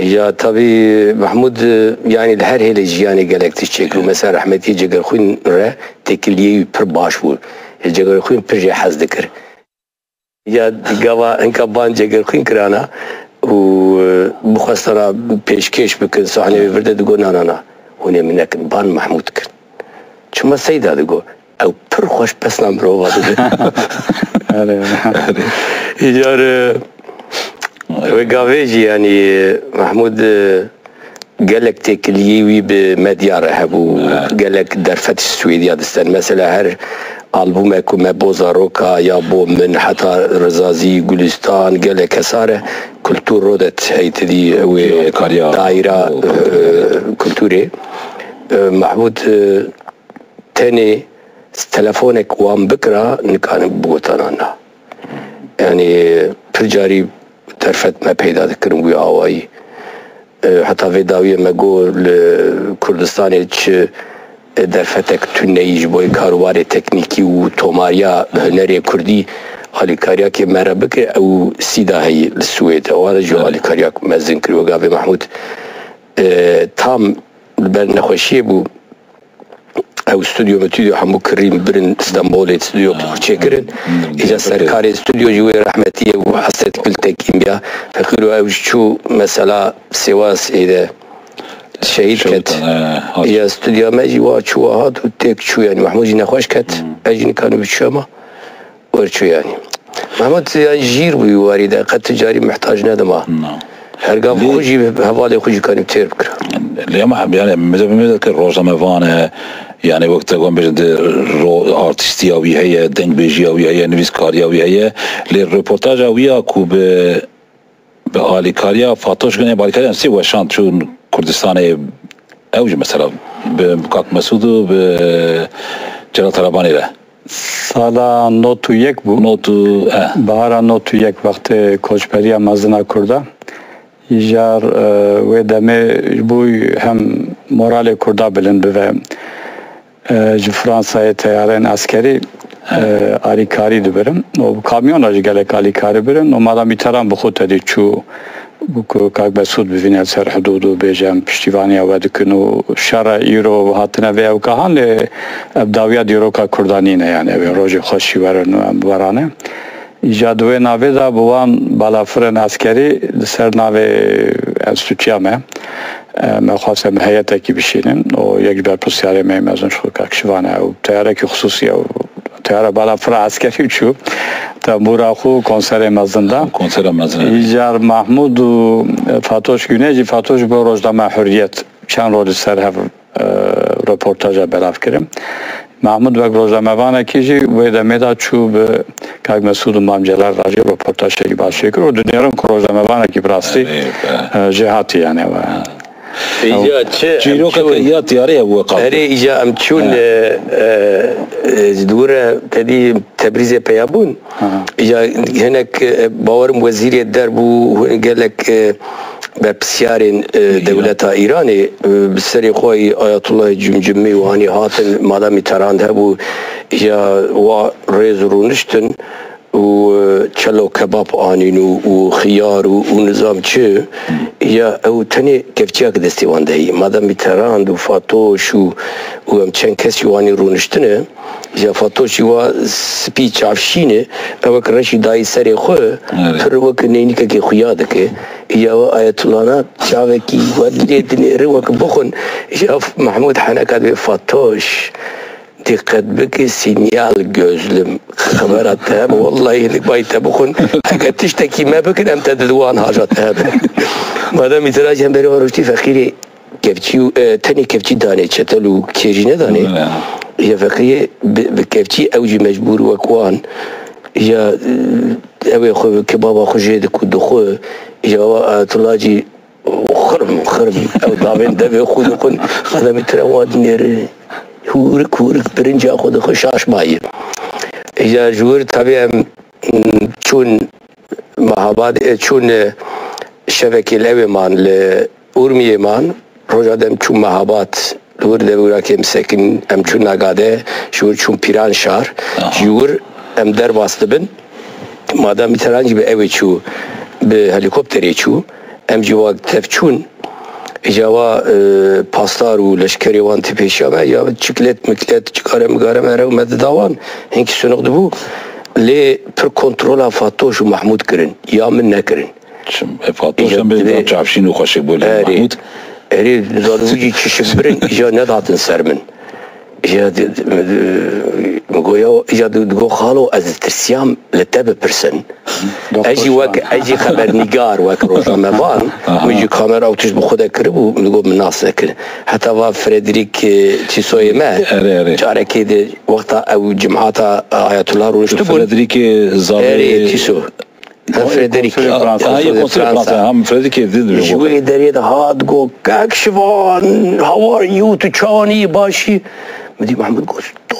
Ya tabî Mehmûd, e, yanî li her hêlê jiyanê gelek tişt çêkir. Mesela rehmetî Cegerxwîn re têkiliyê wî pir baş bû. Cegerxwîn pir jê hez dikir. Ya gava hinka ban Cegerxwîn kirana û, e, bixwestana pêşkêş bikin, sahneyê vir de digo, na, na, na, hûn ê min nekin, ban Mehmûd kin. Çima Seyda digo, ew pir xweş pesna mirova dide. Erê. Îcar, e, wê gavê jî, yanî, Mehmûd, e, gelek têkiliyê wî bi medya re hebû. Evet. Gelek derfet ji Swêdiya disten. Mesela her albumek ku me bo zaroka ya bo min, heta Rizazî, Gulistan, gelek kesa re Kultur Rodet heytidî wê Alîkariya. Daîra, e, kulturê. E, Mehmûd, e, tenê telefonek wan bikira, nikarin bigotana na. Yanî pir carî derfet me peyda dikirin wî awayî. E, heta vê dawiyê me got li Kurdistanê çi, e, derfetek tune yî ji bo karûbarê teknîkî û tomariya hunerê kurdî alîkariyakê me re bike, ew Sîda heyî li Swêd. Ew re jî alîkariyak mezin kir. Wê gavê Mehmûd, e, tam li ber nexweşiyê bû. Ew stûdyo metûdyo hemû kirîn birin Stenbolê, stûdyo pir çêkirin. Îca serkarê stûdyo jî wê rehmetî ye û Hesret Gultekîn ya. Feqîro ew jî çû mesela Sêwasê de şehîd ket. Şehîd ket, he, hat. Îca stûdya me jî wa çû wa hat û têk çû, yanî Mehmûd jî nexweş ket. Hmm. Ez jî nikanim biçû hema. Werçû yanî. Mehmet yanî jîr bû warî de, qet tu carî mihtac nedima. Na. Her gav Lê xwe jî, hevalê xwe jî kanî têr bikira. Lê ama yani, meze, meze ki rojnamevan e, yani wek te gon bêjin de ro-, artîstiya wî heye, dengbêjiya wî heye, nivîskariya wî heye. Lê reportaja wî ya ku bi Bi alîkariya Fatoş Gunê, bi alîkariya sê weşan çûn Kurdistanê, ew jî mesela bi Kak Mesûd û bi Celal Talabanî re. Sala nod û yek bû. Nod û, eh. Bahara nod û yek, wextê koçberiya mezin a Kurda. Îcar, e, wê demê ji bo hem moralê Kurda bilind bibe, e, ji Fransayê teyarên eskerî, e, alîkarî dibirin. Û bi kamyona jî gelek alîkarî birin. Û Madam Mitterrand bi xwe tedî çû ku Kak Mesûd bivîne ser hidûd û bêje em piştîvaniya we dikin û şera îro hatine vê ewkahan lê ev dawiya dîroka Kurda nîne, yani ew ê rojê xweş jî werin û em werane. Îca di wê navê de bi wan balafirên eskerî li ser navê enstîtuya me, e, me xwest em heyetekî bişînin û yek ji berpirsyarê me yê mezin ji xwe Kak Şivan e, ew teyarekî xisûsî ye û teyara balafira eskerî çû tembûra xwe û konserê mezin da. Konsera mezin e. Îcar Mahmûd û, e, Fatoş Güne jî, Fatoş bo rojname Hurriyet çend roj li ser hev e, reportaja belav kirin. Mahmud wek rojnamevanekî jî wê demê de çû bi Kak Mesûd û Mam Celal re jî reportajekî baş çêkir û dinêrin ku rojnamevanekî bi rastî, Erê, e, jêhatî yani we. Îca çi, em Çîrokeke çûn. Ya tiyarê hebû we qal. Erê, îca em çûn, Ha. e, e, e, ji dû re tedî Tebrîzê peya bûn. Ha. Îca hinek, e, bawerim wezîrê derbû, gelek, e, berpisyarên, e, Îran. Dewleta Îranê, e, bi serê xwe yî Ayetullah Cimcimî û hanî hatin, Madam Mitterrand hebû, ya wa rêz rûniştin û, e, çelo kebab anîn û, û xiyar û, û nizam çi, ya ew tenê kevçiya ki destê wan de yî. Madam Mitterrand û Fatoş û, û em çend kes jî wanî rûniştine, Ya Fatoşî wa spî çavşîn e, ew wek reşî dayî serê xwe, Evet. pir wek neynîkekê xuya dike. Ya we Ayetulana çavekî we dilê dinêrin wek bixwin. Ya Mahmud heneka dibê Fatoş. Diqet bike, sinyal gözlüm. Xebera te hebe, wellahî hinek bayî te bixwin. Eger tiştekî me bikin, em te di wan haja te hebe. Madem îtiracî hem berê wan rûştî feqîrê kevçî û, e, tenê kevçî danê, çetel û kêjî nedanê. Wele. Ya feqîrê bi, bi kevçî ew jî mecbûr wek wan. Ya, e, ew ê xwe kebaba xwe jê diku dixwe. Ya wa Ayetullah jî xirm, xirm. Ew davên devê xwe dixwin. Xedemê tire wan dinêre. Hûrik hûrik pirinca xwe dixwe şaş mayî. Ya ji wir tabi em, m, çûn Mehabad, e, çûn, e, şevekê li ew ê man li Urmiyê man, roja dem çû Mehabat, li wir devûrakê em sekin, em çûn Nagade, ji wir çûn Pîranşar, Aha. ji wir em derbas dibin. Madam Mitterrand jî bi ew ê çû, bi helîkopterê çû, em jî wa tev çûn. Îca wa, e, pasdar û leşkerê wan tê pêşiya me, ya çiklet miklet, çikare migare me re û me dida wan, hinkî siniq dibû. Lê pir kontrola Fatoş û Mahmûd kirin, ya min nekirin. Çim, e, Fatoş Îca em bê divê da çavşîn û xweşik bû lê Erê. Mahmûd. Erê, zanibû jî çişim birin, îca nedatin ser min. Îca di, di, mi, di, mi got ya, îca di, digo xalo, ez ditirsiyam li te bipirsin. Ez jî wek, ez jî xebernîgar, wek rojnamevan, Aha. min jî kamera û tişt bi xwe de kiribû, min digot min nas nekir. Heta va Frederick, e, Tissot'ê me, Erê, erê. carekê de wexta ew cimata Ayetullah rûniştibûn. Frederickê Zavê Erê, Tissot. Ha, Frederick. Konserê Fransa. Ha, yê konserê Fransa. Fransa. Ha, Frederickê din Ji wê derê de hat got, "Kek Şivan, how are you? Tu çawanî, başî?" Min dî Mahmud got, "To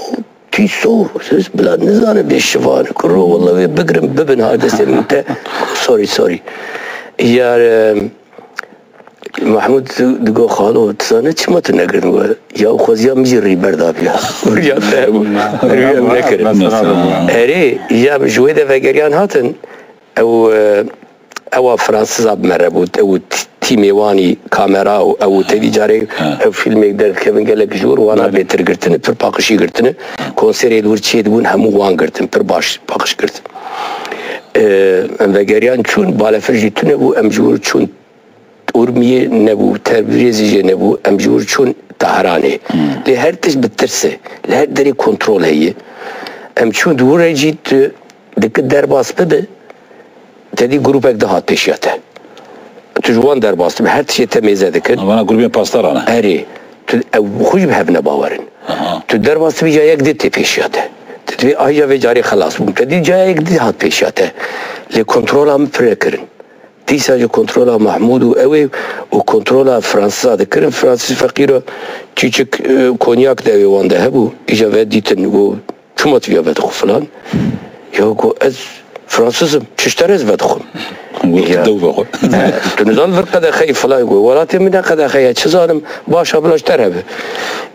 Tîso, siz bila nizane bê Şivan. Kuro, walla wê bigrim, bibin ha destê min te." Sorry, sorry. Yar, em, Mahmud digo, "Xalo, tu zane çima tu negirin we?" Ya xweziya min jî rîber dabiya. Ya te, rîber nekirin. Erê, ya ji wê de vegeriyan hatin. Ew, e, ewa Fransiza bi me re bû, ew t-, tîmê wanî kamera û ew tevî carê Ha. ew fîlmê derdikevin gelek ji wir wana Belê. bêtir girtine, pir paqişî girtine. Konserê li wir çê dibûn hemû wan girtin, pir baş paqij girtin. E, em vegeriyan çûn, balefir jî tune bû, em ji wir çûn Urmiyê nebû, Tebrîzê jê nebû, em ji wir çûn Tehranê. Hmm. Lê her tişt bi tirs e, li her derê kontrol heye. Em çûn di wir re jî tu diki derbas bibe, tedî grûpek dihat pêşiya te. Tu ji wan derbas dibe, her tiştê te mêze dikin. Vana grûpên pasdaran e. Erê, tu ew xwe jî bi hev ne bawer in. Aha. Tu derbas dibî, ca yek dî tê pêşiya te. Tu dibê, "Ay, ca vê carê xelas bûm." Tedî ca yek dî hat pêşiya te. Lê kontrola min pir nekirin. Dîsa ji kontrola Mahmûd û ew ê û kontrola Fransiza dikirin. Fransîz feqîra çîçik, e, konyak de ew ê wan de hebû. Îja ve dîtin û çima tu ya vedixwe filan. Ya ku ez Fransîz im, çi ji te re ez vedixwim. Wek Ya. dew be xwe. Tu nizan vir qedexeyî filan got. Welatê min ne qedexe ye. Çi zanim, baş a bila ji te re be.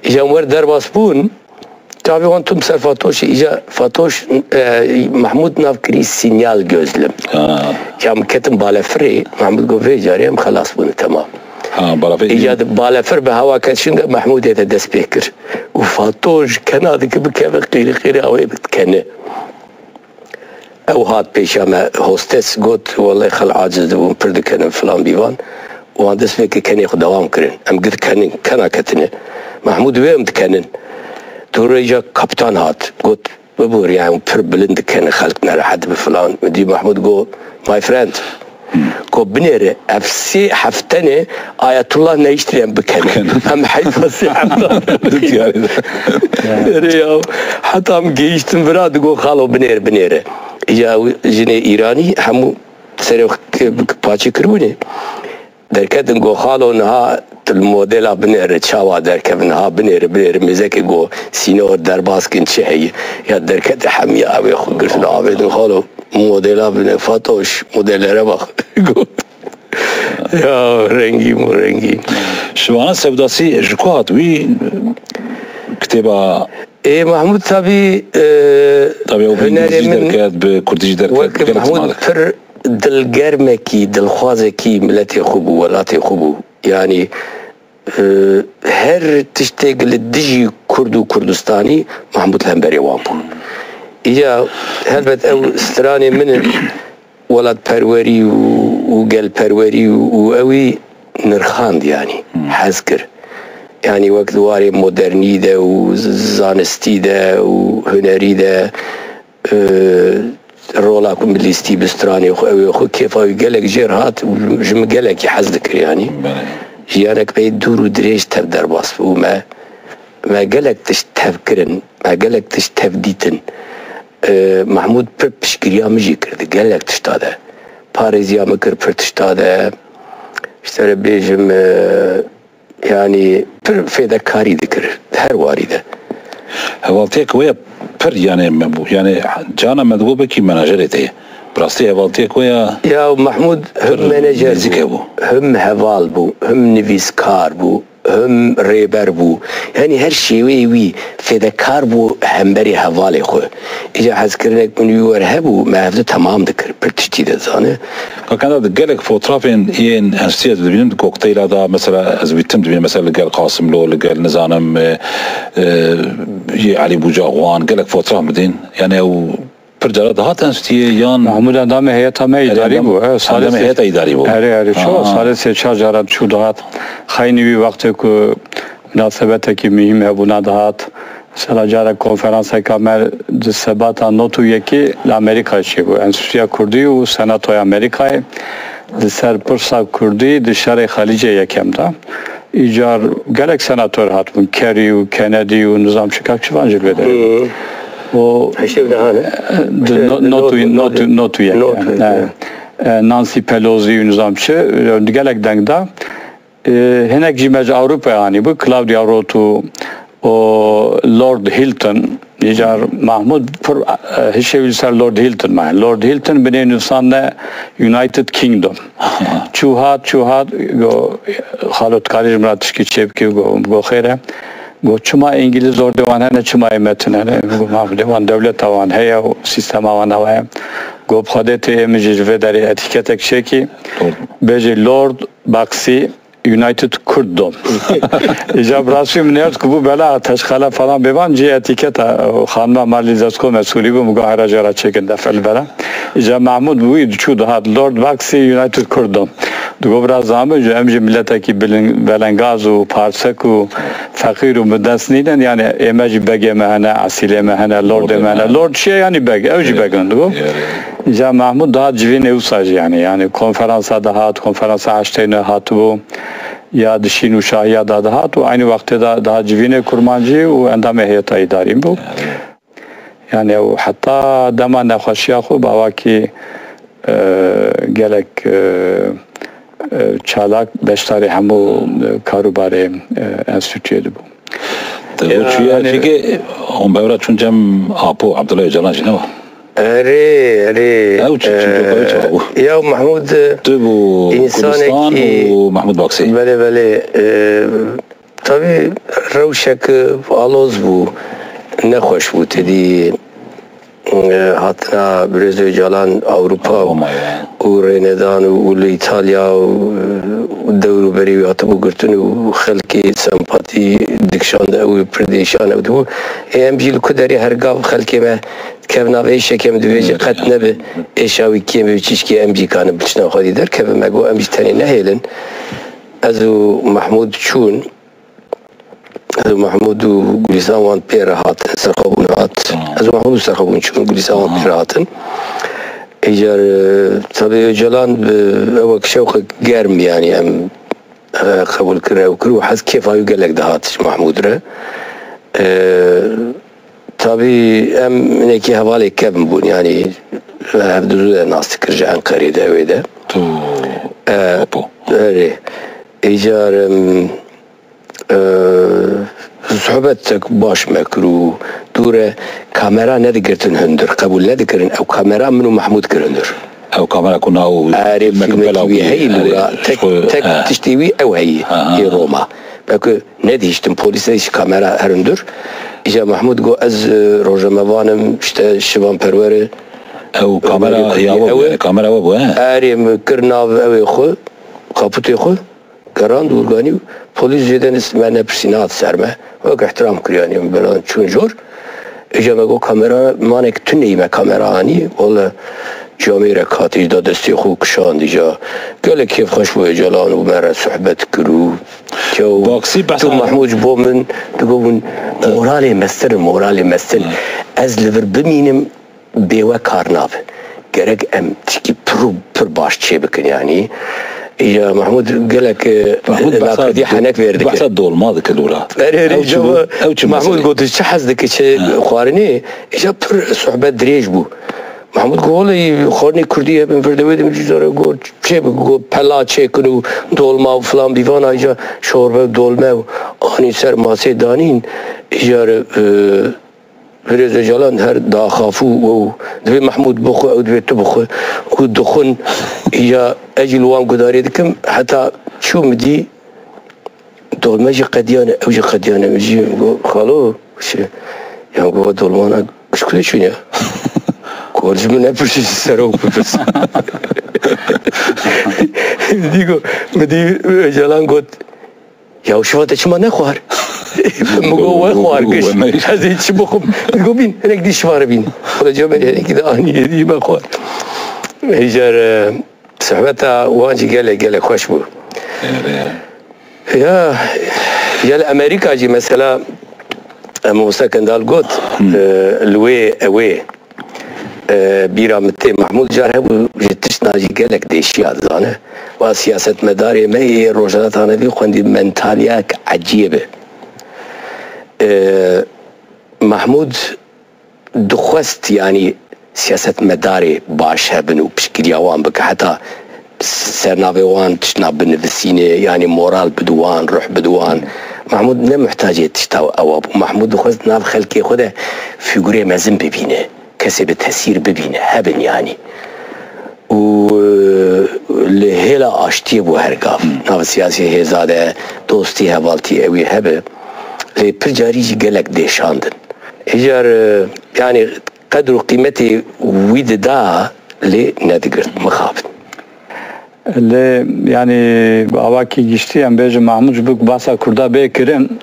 Îca wer derbas bûn, tabi wan tûm ser Fatoşî. Îca Fatoş, e, Mahmûd nav kirî sinyal gözlem. Ha. Ya min ketim balefirê, Mahmûd got, "Vê carê em xelas bûne, temam." Ha, balefir Îca di balefir bi hewa ket şûnde Mahmûdê de dest pê kir. Û Fatoş kena dike bikeve qîrî qîrî awê dikene. Ew hat pêşiya me, hostes got, "Wellahî xelk aciz dibûn, pir dikenin filan bîvan." Wan dest pê kir kenê xwe dewam kirin. Em gir kenin, kena ketine. Mahmûd wê em dikenin. Tu rêja kapitan hat, got, "Bibûr, yani pir bilind dikenin, xelk nerehet bi filan." Min dî Mahmûd got, "My friend," got, "binêre, ev sê hefte ne Ayetullah nehiştî em bikenin." Em heyfa sê hefte. Erê ya, heta em gihîştin vira digot, "Xalo binêr, binêre." Ya jinê Îranî hemû serê xwe ki-, paçî kiribûnê. Derketin got, "Xalo niha tu li modela binêre, çawa derkevin, niha binêre, binêre." Mêzekê got, "Sînor derbas kin, çi heye?" Ya derkete hemiya ew ê xwe girtin avêtin, "Xalo modela binêre, Fatoş modelere bak." Got. Ya rengîn û rengîn. Şivana Sevdasî ji ku hat wî kitêba? Ê Mahmûd tabî, e, Tabî ew bi hunerê îngilîzî min derket, bi kurdî jî derket, wek gelek Mahmûd ziman derket. Pir dilgermekî, dilxwazekî miletê xwe bû, welatê xwe bû. Yanî, e, her tiştêk li dijî Kurd û Kurdistanî Mahmûd li hemberê wan bû. Îca helbet ew stranê min in. Welatperwerî û, û gelperwerî û, û ewî nirxand, yanî hez kir. Yanî wek di warê modernî de û z-, zanistî de û hunerî de, e, rola ku min lîstî bi stranê xwe, ew ê xwe kêfa wî gelek jêr hat û ji min gelekî hez dikir, yanî. Belê. Jiyanek pey dûr û dirêj tev derbas bû. Me, me gelek tişt tev kirin, me gelek tişt tev dîtin. E, Mahmûd pir piştgiriya min jî kir di gelek tişta de. Parêziya min kir pir tişta de. Ji te re bêjim, e, yanî pir fêdekarî dikir her warî de. Hevaltiyek we ya pir, yanî me bû. Yanî cana me digot belkî menajerê te ye. Bi rastî hevaltiyek we ya Ya Mahmûd him pir menajer nêzîk bû, hebû. Him heval bû, him nivîskar bû. Him rêber bû. Yanî her şêweyê wî fêdekar bû hemberî hevalê xwe. Îca hezkirinek min wî wer hebû, me hevdu temam dikir. Pir tiştî dizane. Kakenda di gelek fotrafên yên enstî ez dibînim di kokteyla da, mesela ez wî tim dibînim, mesela li gel Qasimlo, li gel nizanim, e, e, yê Elî Bûca Xwan, gelek fotraf min dîn. Yanî ew pir cara dihat enstîyê yan Mahmûd endamê heyeta me îdarî bû, e, salê endamê sê-, heyeta îdarî bû. Erê, erê, ço Ha. salê sê çar cara diçû dihat. Xeynî wî wextê ku munasebetekî muhîm hebûna dihat. Mesela carek konferanseka me di sebata not û yekî li Amerîkayê çêbû. Enstîtuya Kurdî û Senatoya Amerîkayê li ser pirsa Kurdî di şerê Xelîcê yekem de. Îcar gelek senator hatibûn. Kerry û Kennedy û nizam çi kak çivan jî li vê derê bû. Hı. O Hişê bi dehan e. Di Hişê no-, not û, not û, not û, not û yek, not û yek, yani. Evet. E, Nancy Pelosi û nizam çi, e, gelek deng da. E, hinek jî me ji Ewropayê anî bû. Claudia Roth û, û Lord Hilton. Îcar Mahmûd pir, e, hişê wî li ser Lord Hilton me. Lord Hilton binê nûsan ne United Kingdom. Çû hat, çû hat, go, "Xalo, dikarî ji min re tişkî çê bikî?" Go, go, "Xêr e." Go, "Çima Îngilîz ordê wan hene, çima ê me tune ne?" Go, "Ma, wan dewleta wan heye û sîstema wan ew e." Go, "Bi Xwedê tê, ê min jî ji vê derê etîketek çêkî. Bêjî Lord Baxi United Kurdom." Îca bi rastî min nêrt ku bû bela teşxele falan bêvan, cî etîketa, o xanima Marlî Zesko me sûrî bû, min got, "Hera jê re çêkin defe li bela." Îca Mahmûd bûyî diçû dihat Lord Baxi United Kurdom. Digot, "Bira Zami, ji em jî miletekî bilin-, belengaz û parsek û feqîr û bi dest nînin, yani ê me jî begê me hene, esîlê me hene, lordê me hene." Lord çi ye? Yani beg, ew jî beg in, digot. Îca Mahmûd dihat civînê wisa jî, yani, yani konferansa dihat, konferansa Eşteyne hatibû, ya di Şîn û Şahiya da dihat û aynî wextê de dihat civînê kurmancî û endamê heyeta îdarî bû. Yani ew heta dema nexweşiya xwe bi awakî, e, gelek, e, e, çalak beşdarî hemû, e, karûbarê, e, enstîtuyê dibû. Te Ya, got çûye, yani çike hûn bevra çûn cem Apo, Abdullah Öcalan jî ne wa? Erê, erê. Ew çi, çi, çi, çi, çi, e, ya Mahmud, e, Tu bû insanekî Gulistan û Mahmud Baksî. Belê, belê. E, tabii rewşek, e, aloz bû. Nexweş bû. Tedî, e, hatina Birêz Ocalan Ewropa Roma ya. û rênedan û, û li Îtalya û, û dewr û berê wî hatibû girtin û xelkê sempatî dikişand, ew pir dêşan ew dibû. Ê em jî li ku derê her gav xelkê me kevna vê şekê em dibêje qet nebe êşa wî kêm be, çişkê em jî kanin biçina xwedî derkevin. Me got em jî tenê nehêlin. Ez û Mahmûd çûn. Ez û Mahmûd û Gulîstan wan pê re hatin, serxwebûn hat. Tamam. Ez û Mahmûd û serxwebûn çûn, Gulîstan wan Aha. pê re hatin. Îcar, e, tabii Öcalan, e, ew wek şewqek germ, yani em, e, qebûl kir, ew kir û hez kêfa wî gelek dihat ji Mahmûd re. E, Tabî em hinekî hevalê kevn bûn, yanî hevdu zû de nas dikir ji Enqerê de, wê de. Tu E, Apo. Erê. Îcar, em, e, sohbetek baş me kir û dûre kamera nedigirtin hundir, qebûl nedikirin. Ew kamera min û Mahmûd kir hundir. Ew kamera ku nav Erê, filmek filmekî belav wî bûye, heyî erê, lûra. Tek, xwe, tek he. tiştê wî ew heyî Ha, ha. ê Roma. Belkî nedihiştin, polîs nedihişt kamera herin dûr. Îca Mahmûd got, "Ez, e, rojnamevan im, işte şivan perwer e." Ew kamera Ew ya we bû, ew e. yani kamera we bû, he? Erê, min kir nav ew ê xwe, kaputê xwe, gerand û ganî polîs jê de nis-, me nepirsî, nehat ser me. Wek ihtiram kir, yani, min beran çûn jor. Îca me got, "Kamera, manek tu neyî me kamera anî." Wele camêrek hatî da destê xwe kişand îca. Gelek kêfxweş bû Ocalan û me re sohbet kir û kew Baksî behsa tu Mahmûd ji bo min digot bûn, "Moralê mestir, moralê mestir. Ez li vir bimînim, bê we kar nabe. Gerek em tişkî pir û pir baş çê bikin, yanî." Ya Mahmûd gelek, e, Mahmûd behsa nakurdî do-, henek vê dike. behsa dolma dike lûra. Erê, erê, Ew çi bû? Ew çi Mahmûd mesele? got, "Tu çi hez dike, çi Ha. xwarinê?" Îca pir sohbet dirêj bû. Mahmûd got, "Wele xwarinê kurdî hebin vir de wê de min cî zare got, çê bi got, pela çêkin û dolma û filan bîvana, îca şorbe û dolme û anî ser masê danîn." Îca re, e, Birêz Ocalan her daxafû û dibê Mahmûd bixwe, ew dibê tu bixwe. Û dixwin, ya ez jî li wan gudarê dikim, heta çû min dî dolme jî qediyane, ew jî qediyane. Min jî got, "Xalo, şi, ya got, dolmana kişkûlê çûn ya." Got, "Ji min nepirsî, ji serok bipirse." Dî got, min dî Ocalan got, "Ya şiva te çima nexwar?" Min got, "We xwar giş. Ez ê çi bixwim?" Min got, "Bîn, hinek dî şiva re bîn." Xweda cem hinekî de anî yê dî me xwar. Îcar, e, sohbeta wan jî gelek, gelek xweş bû. Ya, ya li Amerîka jî mesela, e, Mamoste Kendal got, e, li wê, ewê, E, bîra min tê, Mahmûd car hebû ji tiştna jî gelek dêşiya dizane. Wa siyasetmedarê me yê Rojhilata Navîn xwendî mentaliyek ecêb e. E, Mahmûd dixwest, yanî siyasetmedarê baş hebin û piştgiriya wan bike. Heta ser navê wan tiştna binivisîne, yanî moral bidi wan, ruh bidi wan. Mahmûd ne muhtacê tişta ewa bû. Mahmûd dixwest nav xelkê xwe de fîgurê mezin bibîne, kesê bi tesîr bibîne, hebin yanî. Û, e, li hêla aştiyê bû her gav. Nav siyasî hêza de dostî, hevaltî ewî hebe. Lê pir carî jî gelek dêşandin. Îcar, e, yanî qedr û qîmetê wî dida, lê nedigirt, mixabin. Lê, yanî, bi awakî giştî em bêjin, Mahmûd ji bo ku behsa Kurda bê kirin,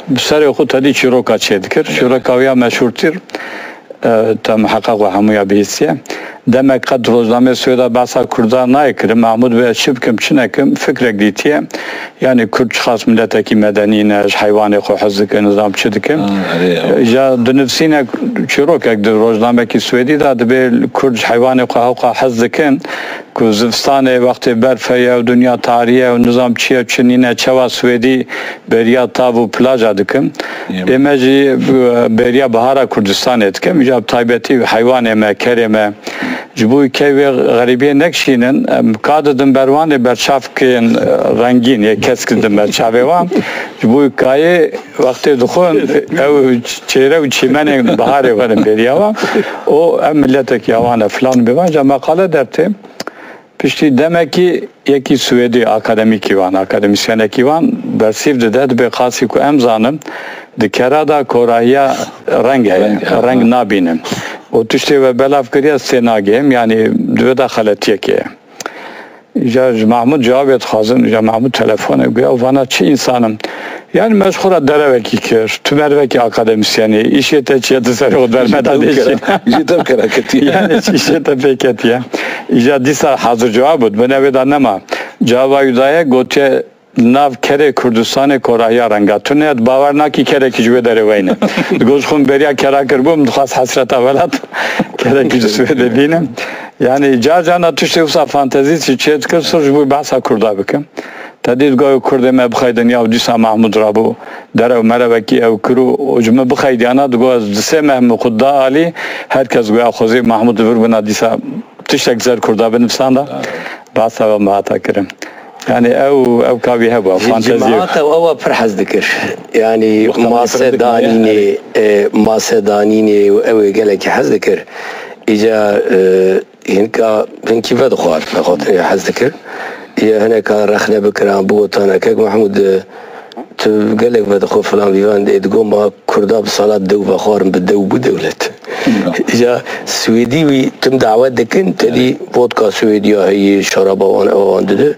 bi serê xwe tedî çîroka çêdikir. Çîroka wî ya meşhûrtir, e, te miheqeq we hemûya bihîstiye. Demek qet rojnameyê Swêda behsa Kurda nayê kirin. Mahmûd bê, "Ez çi bikim, çi nekim?" Fikrek dîtiye. Yanî Kurd çiqas miletekî medenî ne, ji heywanê xwe hez dikin, nizam çi dikin. Ha, erê, ew. Ja dinivsîne çîrokek di rojnamekî Swêdî de dibê Kurd ji heywanê xwe hewqa hez dikin. Ku zivistanê wextê berf heye û dinya tarî ye û nizam çi ye çi nîne, çawa Swêdî beriya tav û plaja dikin. Yê. Ê me jî, e, beriya bihara Kurdistanê dikim. Îca bi taybetî heywanê me, kerê me, ji bo key wê xerîbiyê nekişînin, em ka didin ber wan ê berçavkên, e, rengîn, yê kesk didin ber çavê wan. Ji bo kayê wextê dixwin, ew çêre û çîmenên biharê werin beriya wan. O em miletekî awan e filan bê wan, ca meqale dertê. Piştî demekî yekî Swêdî, akademîkî wan, akademîsyenekî wan bersîv dide, dibê qasî ku em zanin, di kera de korahiya reng heye, Reng, reng ha. nabînin. Û tiştê we belav kiriye, ez tê nagihêm, yanî di wê de xeletiyekê ye. Îca ji Mahmûd cewabê dixwazin, îca Mahmûd telefon e, goya, vana çi însan im. Yani me ji xwe re derevekî kir, tu merivekî akademîsyenî, îşê te çi ye, tu serê xwe dermeta Ji te dêşî. kera-, ji te keraketî. Yani çi îşê te pê ketiye. Îca dîsa hazir cewab bû, di binê wê de nema. Cewaba wî daye, gotiye, li nav kerê Kurdistanê korahiya renga tune ye, tu bawer nakî kerekî ji wê derê weyne. Digot, ji xwe min beriya kera kiribû, min dixwest hesreta welat kerekî ji Swêdê bînim. Yani car carna tiştê wisa fantezî çê dikir, sirf ji bo behsa Kurda bikim. Te dît goyo Kurdê me bixeydin ya û dîsa Mahmûd rabû derew merevekî ew kir û, û ji min bixeydiyana, digot ez di sê meh min xwe da alî, her kes goya xwezî Mahmûd li vir bûna dîsa tiştek ser Kurda binivîsanda. Bahsa we me hata kirin. Yani ew, ew ka wî hebû, Ji fantezî. cemaat ew ewa pir hez dikir. Yani Wexta me mase pir dikir, danînê, yani. e, mase danînê û ew ê gelekî hez dikir. Îca, e, Hinka, hinkî vedixwar, vexwatê hez dikir. Yê hineka rexne bikiran, bigotana, Kek Mehmûd, tu gelek vedixwe filan vîvan, ê digo ma Kurda bi sala dew vexwarin, bi dew bû dewlet. Ya. Ya Swêdî wî tim dawet dikin, tedî vodka Swêdiya heye, şaraba wan, ewa wan dide.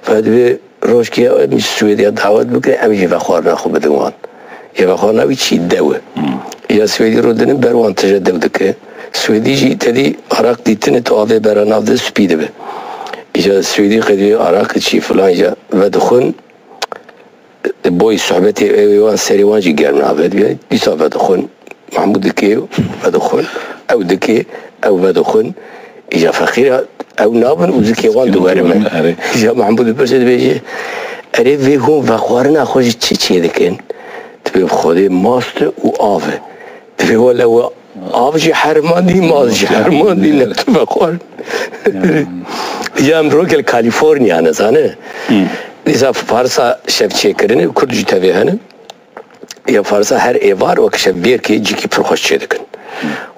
Ve divê Rojkê em ji Swêdiya dawet bikin, em jî vexwarina xwe bidin wan. Yê vexwarina wî çi dew e. Hmm. Ya Swêdî rûdinin ber wan tije dew dike. Swêdî jî tedî araq dîtine tu avê bera nav de spî dibe. Îca Swêdî qedî araq çi filan îca vedixwin, boy sohbetê ew ê wan serê wan jî germ nabe dibe. Dîsa vedixwin. Mahmûd dikê, vedixwin, ew dikê, ew vedixwin. Îja feqîra ew nabin û zikê wan diwerime. Erê. Îja Mahmûd dipirse dibêje, erê vê hûn vexwarina xwe ji çi çê dikin? Dibê bi Xwedê mast e û av e. Dibê wele we av jî hermandî, mast jî hermandî, ne tu vexwarin. Ya. Ya em roke li Kalîforniya ne zane. Hı. Dîsa farsa şev çêkirinê, Kurd jî tevê hene. Ya Farsa her êvar wek şevbêrkê cîkî pir xweş çêdikin.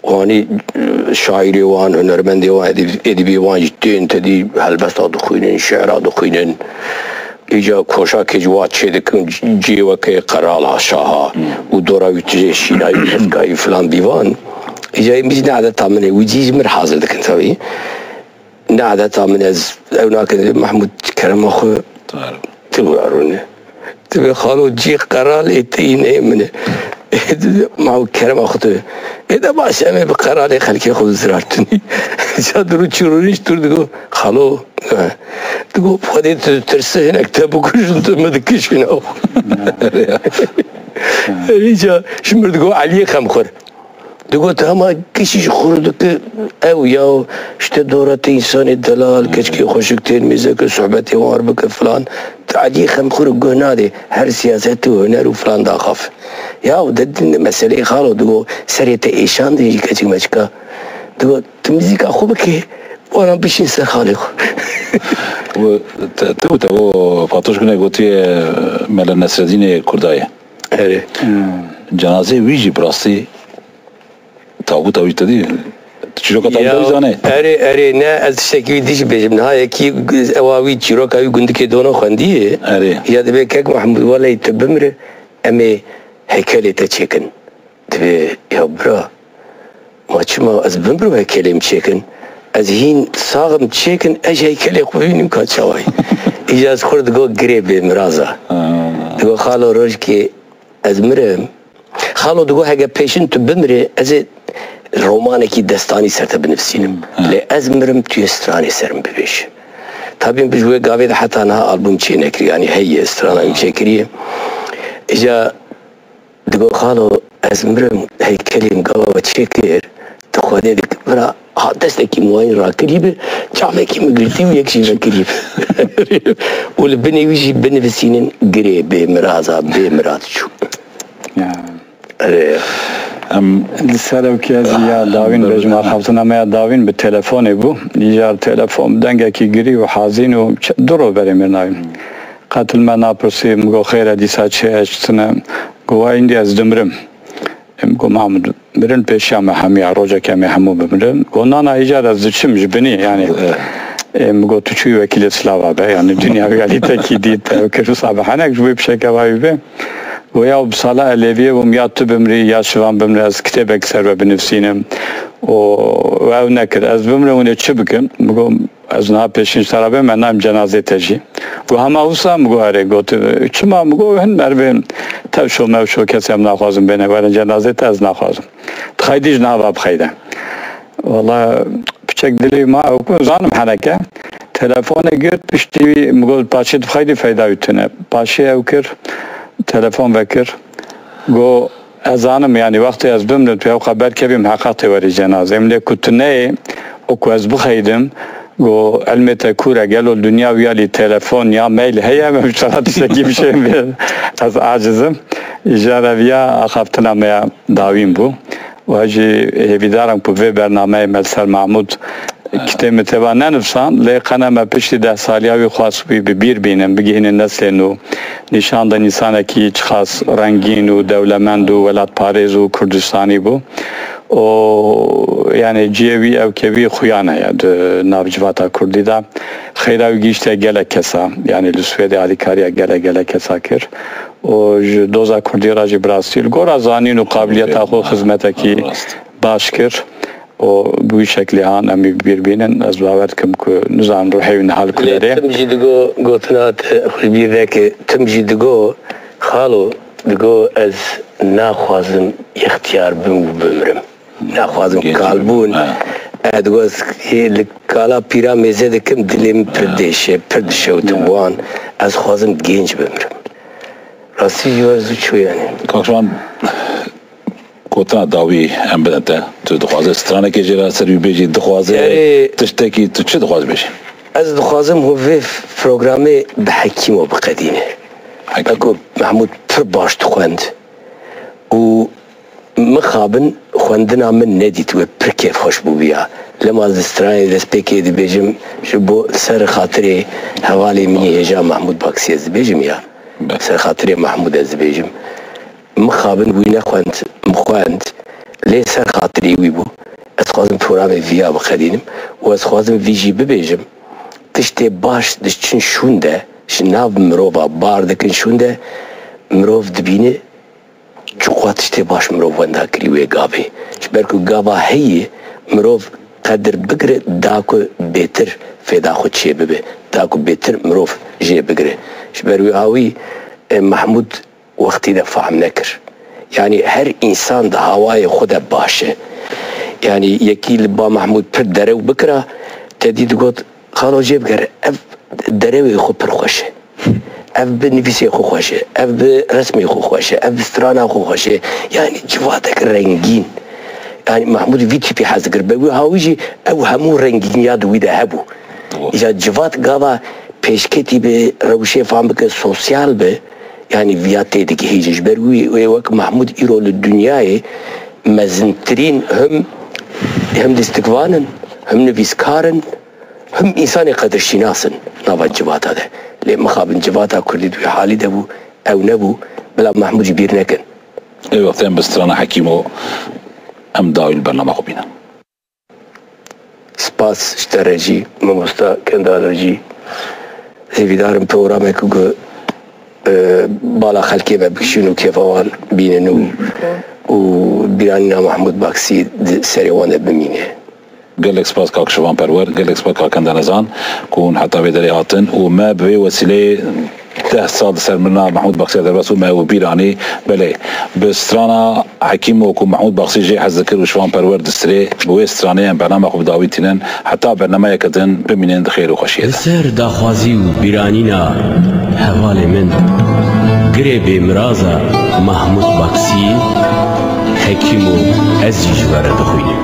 Wanî, e, şaîrê wan, hunermendê wan, edîb-, edîbê wan jî tên tedî helbesta dixwînin, şi'ra dixwînin. Îca koşakê ji wa çêdikin, c-, cê weke qerala, şaha û dora wî tijê şînayî, heskayî filan dîvan. Îca em jî ne edeta min e, wî cî ji min re hazir dikin tevî. Ne edeta min ez ew nakin, Mehmûd, kerema xwe, Doğru. Tu bira rûne. Tu bê xalo cî qeralê te yî neyê min e. Ma kerema xwe tu. Ê de baş em ê bi qeralê xelkê xwe bizirartinî. Ca dirû çi rûnî ji tur digo, xalo, eh. Digo, Xwedê tu ditirsi hinek te bikujin tu min dikişîne. Îca ji mir digo Eliyê Xemxur. Digot, hema kişî ji xwe re dike, ew ya, işte dora te însanê delal, keçikê xweşik tên mêze ke, sohbetê wan re bike filan. Tu Eliyê Xemxur guh nadê, her siyaset û huner û filan daxaf. Ya, de din meseleyê xalo, digo, serê te êşandin jî keçik meçika. Digo, tu muzîka xwe bike, wana bişîn ser xalê xwe. Û te, te û te o Fatoş Gune gotiye, Mele Nesredînê Kurda ye. Erê. Cenazeyê wî jî bi rastî Tabuta wî te dî? Tu çîroka tabuta wî zanê? Erê, erê, ne, ez tiştekî wî dî jî bêjim. Niha yekî ewa wî çîroka wî gundikê dona xwendiyê. Erê. Ya dibê Kek Mehmûd, weleyî tu bimre, em ê heykelê te çêkin. Dibê, ya bira, ma çima ez bimrim heykelê min çêkin? Ez hîn sax im çêkin, ez heykelê xwe bibînim ka çawayî. Îca ez xwe digo girê bê miraza. Ha. Digo xalo rojkê ez mirim. Xalo digo, hege pêşin tu bimrê, ez ê romanekî destanî ser te binivîsînim. Hmm. Lê ez mirim, tu yê stranê ser min bibêje. Tabî min ji wê gavê de heta niha albûm çê nekiriye, yanî heye strana min çêkiriye. Îca digo, xalo, ez mirim, heykelê min gava we çêkir, tu Xwedê dik-, bira, Ha, destekî min wayîn rakirî bi, çavekî min girtî û yek jî vekirî bi. Û li binê wî jî binivîsînin, girê bê miraza, bê mirad çû. Ya. Erê. Em li ser ew ke ez ya dawîn bejim, axaftina me ya dawîn bi telefonê bû. Îcar telefon dengekî girî û hazîn û çi-, du roj berê mir navîn. Qet li me napirsî, min got, "Xêr e, dîsa çi ye, çi tune?" Got, "Wa îndî ez dimrim." Em got, "Mahmud, mirin pêşiya me hemiya, rojeke em ê hemû bimirin." Got, "Na, na, îcar ez diçim ji binî, yanî." Em got, "Tu çûyî wekîlê silava be, yanî dinya realîtekî dît, ew kir wisa be, henek ji wê pişeke vayî be." Got, "Ya bi sala eleviyê bûm, ya tu bimrî, ya şivan bimre, ez kitêbek ser we binivîsînim." Û ew nekir. "Ez bimrim, hûn ê çi bikin?" Min got, "Ez niha pêşîn ji te re bêm, me nayêm cenazê te jî." Got, "Hema wisa?" Min got, "Erê." Got, "Çima?" Min got, "Hin merivên tevşo mevşo kesê em naxwazin bêne werin cenazê te, ez naxwazim. Dixeydî ji niha ve bixeyde." Wala piçek dilê ma ew ku zanim heneke. Telefonê girt, piştî wî min got, "Paşê dixeydî feyda wî tune." Paşê ew kir, telefon vekir. Got, "Ez zanim, yanî wextê ez bimrim, tu hewqa berkevî miheqeq tê werî cenazê min. Lê ku tu neyê û ku ez bixeydim, got, ilmê te kûr e, gelo li dinya wî alî telefon ya mail heye, em ji te re tiştekî bişên bê. Ez aciz im." Îcar eviya axaftina me ya dawîn bû. Û ez jî hêvîdar im ku vê bernameyê me li ser Mahmûd Kitê min tê va nenivsan, lê qene me piştî deh saliya wî xwest wî bi bîr bînin, bigihînin neslên nû. Nîşan da însanekî çiqas rengîn û dewlemend û welatparêz û Kurdistanî bû. Û, yanî, cihê wî ew kevî xuyan heye di nav civata Kurdî de. Xeyra wî gihîşte gelek kesa, yanî li Swêdê alîkariya gelek gelek kesa kir. Û ji doza Kurdî re jî bi rastî li gora zanîn û qabiliyeta xwe xizmetekî baş kir. û bi wî şeklê han em ê bi bîr bînin. Ez bawer dikim ku nizanim ruhê wî niha li ku derê. Lê tim jî digo gotina te xwe ji bîr neke. Tim jî digo, xalo, digo ez naxwazim extiyar bim û bimrim. Naxwazim kalbûn. E, digo ez hê li kala pîra mêze dikim, dilê min pir dêşe, pir dişewitim wan. Ez xwazim genc bimrim. Rastî jî ez çû yani. Kak Şivan, Gotina dawî em bidin te. Tu dixwaze stranekê jê re ser wî bêjî, dixwaze tiştekî, tu çi dixwaze bêjî? Ez dixwazim hûn vê programê bi Hekîmo biqedîne. Hekîm. Wekî Mehmûd pir baş dixwend û mixabin xwendina min nedît wê pir kêfxweş bûbiya. Lema ez di stranê destpêkê dibêjim, ji bo ser xatirê hevalê min ê hêja Mehmûd Baksî ez dibêjim ya. Ser xatirê Mehmûd ez dibêjim. Mixabin wî nexwend, min xwend, lê ser xatirê wî bû. Ez dixwazim programê viya biqedînim û ez dixwazim vî jî bibêjim. Tiştê baş diçin şûn de, ji nav mirova bar dikin şûn de, mirov dibîne çiqas tiştê baş mirov wenda kirî wê gavê. Ji ber ku gava heye, mirov qedir bigire, da ku bêtir fêda xwe çêbibe, da ku bêtir mirov jê bigire. Ji ber wî awî, e, Mehmûd wextî de fehm nekir. Yanî her însan di hawayê xwe de baş e. Yanî yekî li ba Mehmûd pir derew bikira, te dî digot, "Xalo jê bigere, ev derewê xwe pir xweş e. Ev bi nivîsê xwe xweş e, ev bi resmê xwe xweş e, ev bi strana xwe xweş e." Yanî civatek rengîn. Yanî Mehmûd vî tîpî hez dikir. Bi wî hawî jî ew hemû rengîniya di wî de hebû. Îca civat gava pêşketî bi, rewşê fam bike, sosyal bi, yanî viya têdigihîje. Ji ber wî wê wek Mehmûd îro li dinyayê mezintirîn him, him lîstikvan in, him nivîskar in, him însanê qedirşînas in nava civata de. Lê mixabin civata Kurdî di wî halî de bû, ew nebû, bila Mehmûd ji bîr nekin. Ê wextê em bi strana Hekîmo em dawî li bernama xwe bînin. Spas ji te re jî, mamosta Kendal re jî. Hêvîdar im programek ku, e, bala xelkê ve bikişîn û kêfa wan bînin û, û bîranîna Mehmûd Baksî di serê wan de bimîne. Gelek spas kak Şivan Perwer, gelek spas kak Kendal Nezan ku hûn heta vê derê hatin û me bi vê wesîleyê deh sal di ser mirina Mehmûd Baksî derbas û me û bîr anî. Belê, bi strana Hekîmo ku Mehmûd Baksî jê hez dikir û Şivan Perwer distirê, bi wê stranê em bernama xwe bi dawî tînin. Heta bernameyeke din bimînin di xêr û xweşiyê de. Li ser daxwazî û bîranîna hevalê min, girê bêmiraza Mehmûd Baksî, Hekîmo, ez jî ji we re dixwînim.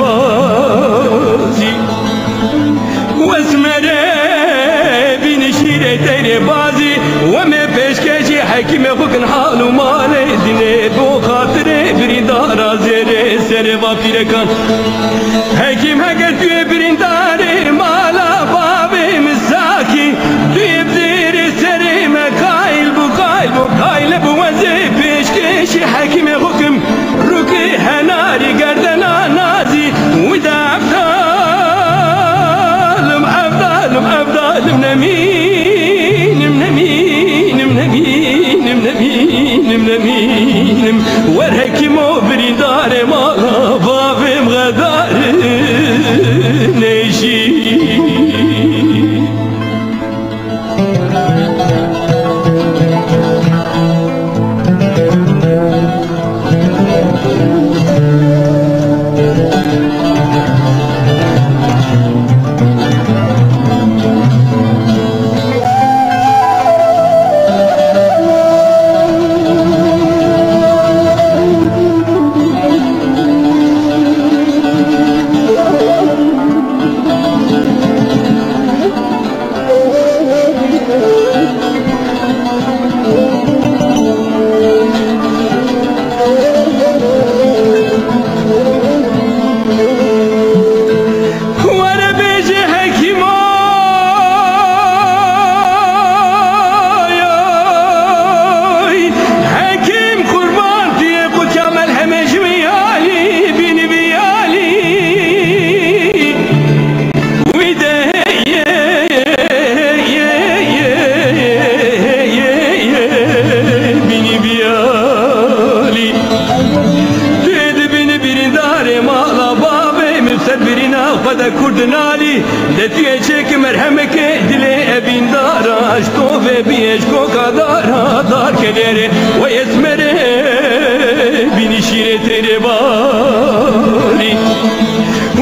Bazî. Wesmere bînî şîrê teyrê bazî, we me pêşkêşî hekîmê xwe kin hal û malê dinê bo xatirê birîndara zêrê serê va pîrekan. Hekîm heger tu yê birîndarê mala bavê min sakî, tu yê bi zêrê serê me qayil bû, qayil bû, qayil bû, wezê pêşkêşî hekîmê xwe kim. Rûkê henarî gerdena nazî, wî de evdalim, evdalim, evdalim, nemînim, nemînim, nemînim, nemînim, nemînim. Wer hekîmo birîndarê mala bavê min xedar nêşî. Were bêje hekîmoy, hekîm qurban diye qutya melhemê ji wî alî, bînî vî alî. Wî de ye, ye, ye, bînî biyalî. Tu yê dibînî birîndarê mala bavê min ser birîna xwe de kurdinalî. De tu yê çêkî merhemekê dilê evîndara, ji tovê biyê ji koka dara dar kenêrê. Wey esmerê bînî şîrê teyrê barî.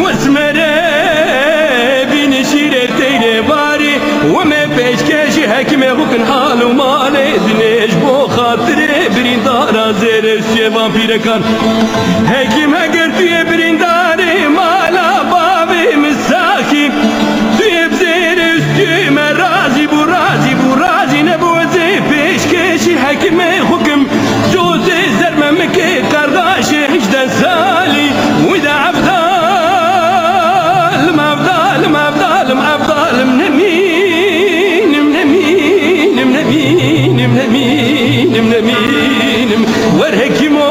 Wesmere bînî şîrê teyrê barî, we me pêşkêşî hekîmê xwe kin hal û malê dinê ji bo xatirê birîndara zêrê suyê van pîrekan. Hekîm heger tu yê birîndarê mala bavê min saxî, tu yê bi zêrê stuyê me razî bû, razî bû, razî nebû ez ê pêşkêşî hekîmê xwe kim. Cotê zer memikê qardaşê hejdeh salî, wî de evdalim, evdalim, evdalim, evdalim, nemînim, nemînim, nemînim, nemînim, nemînim. Wer hekîmo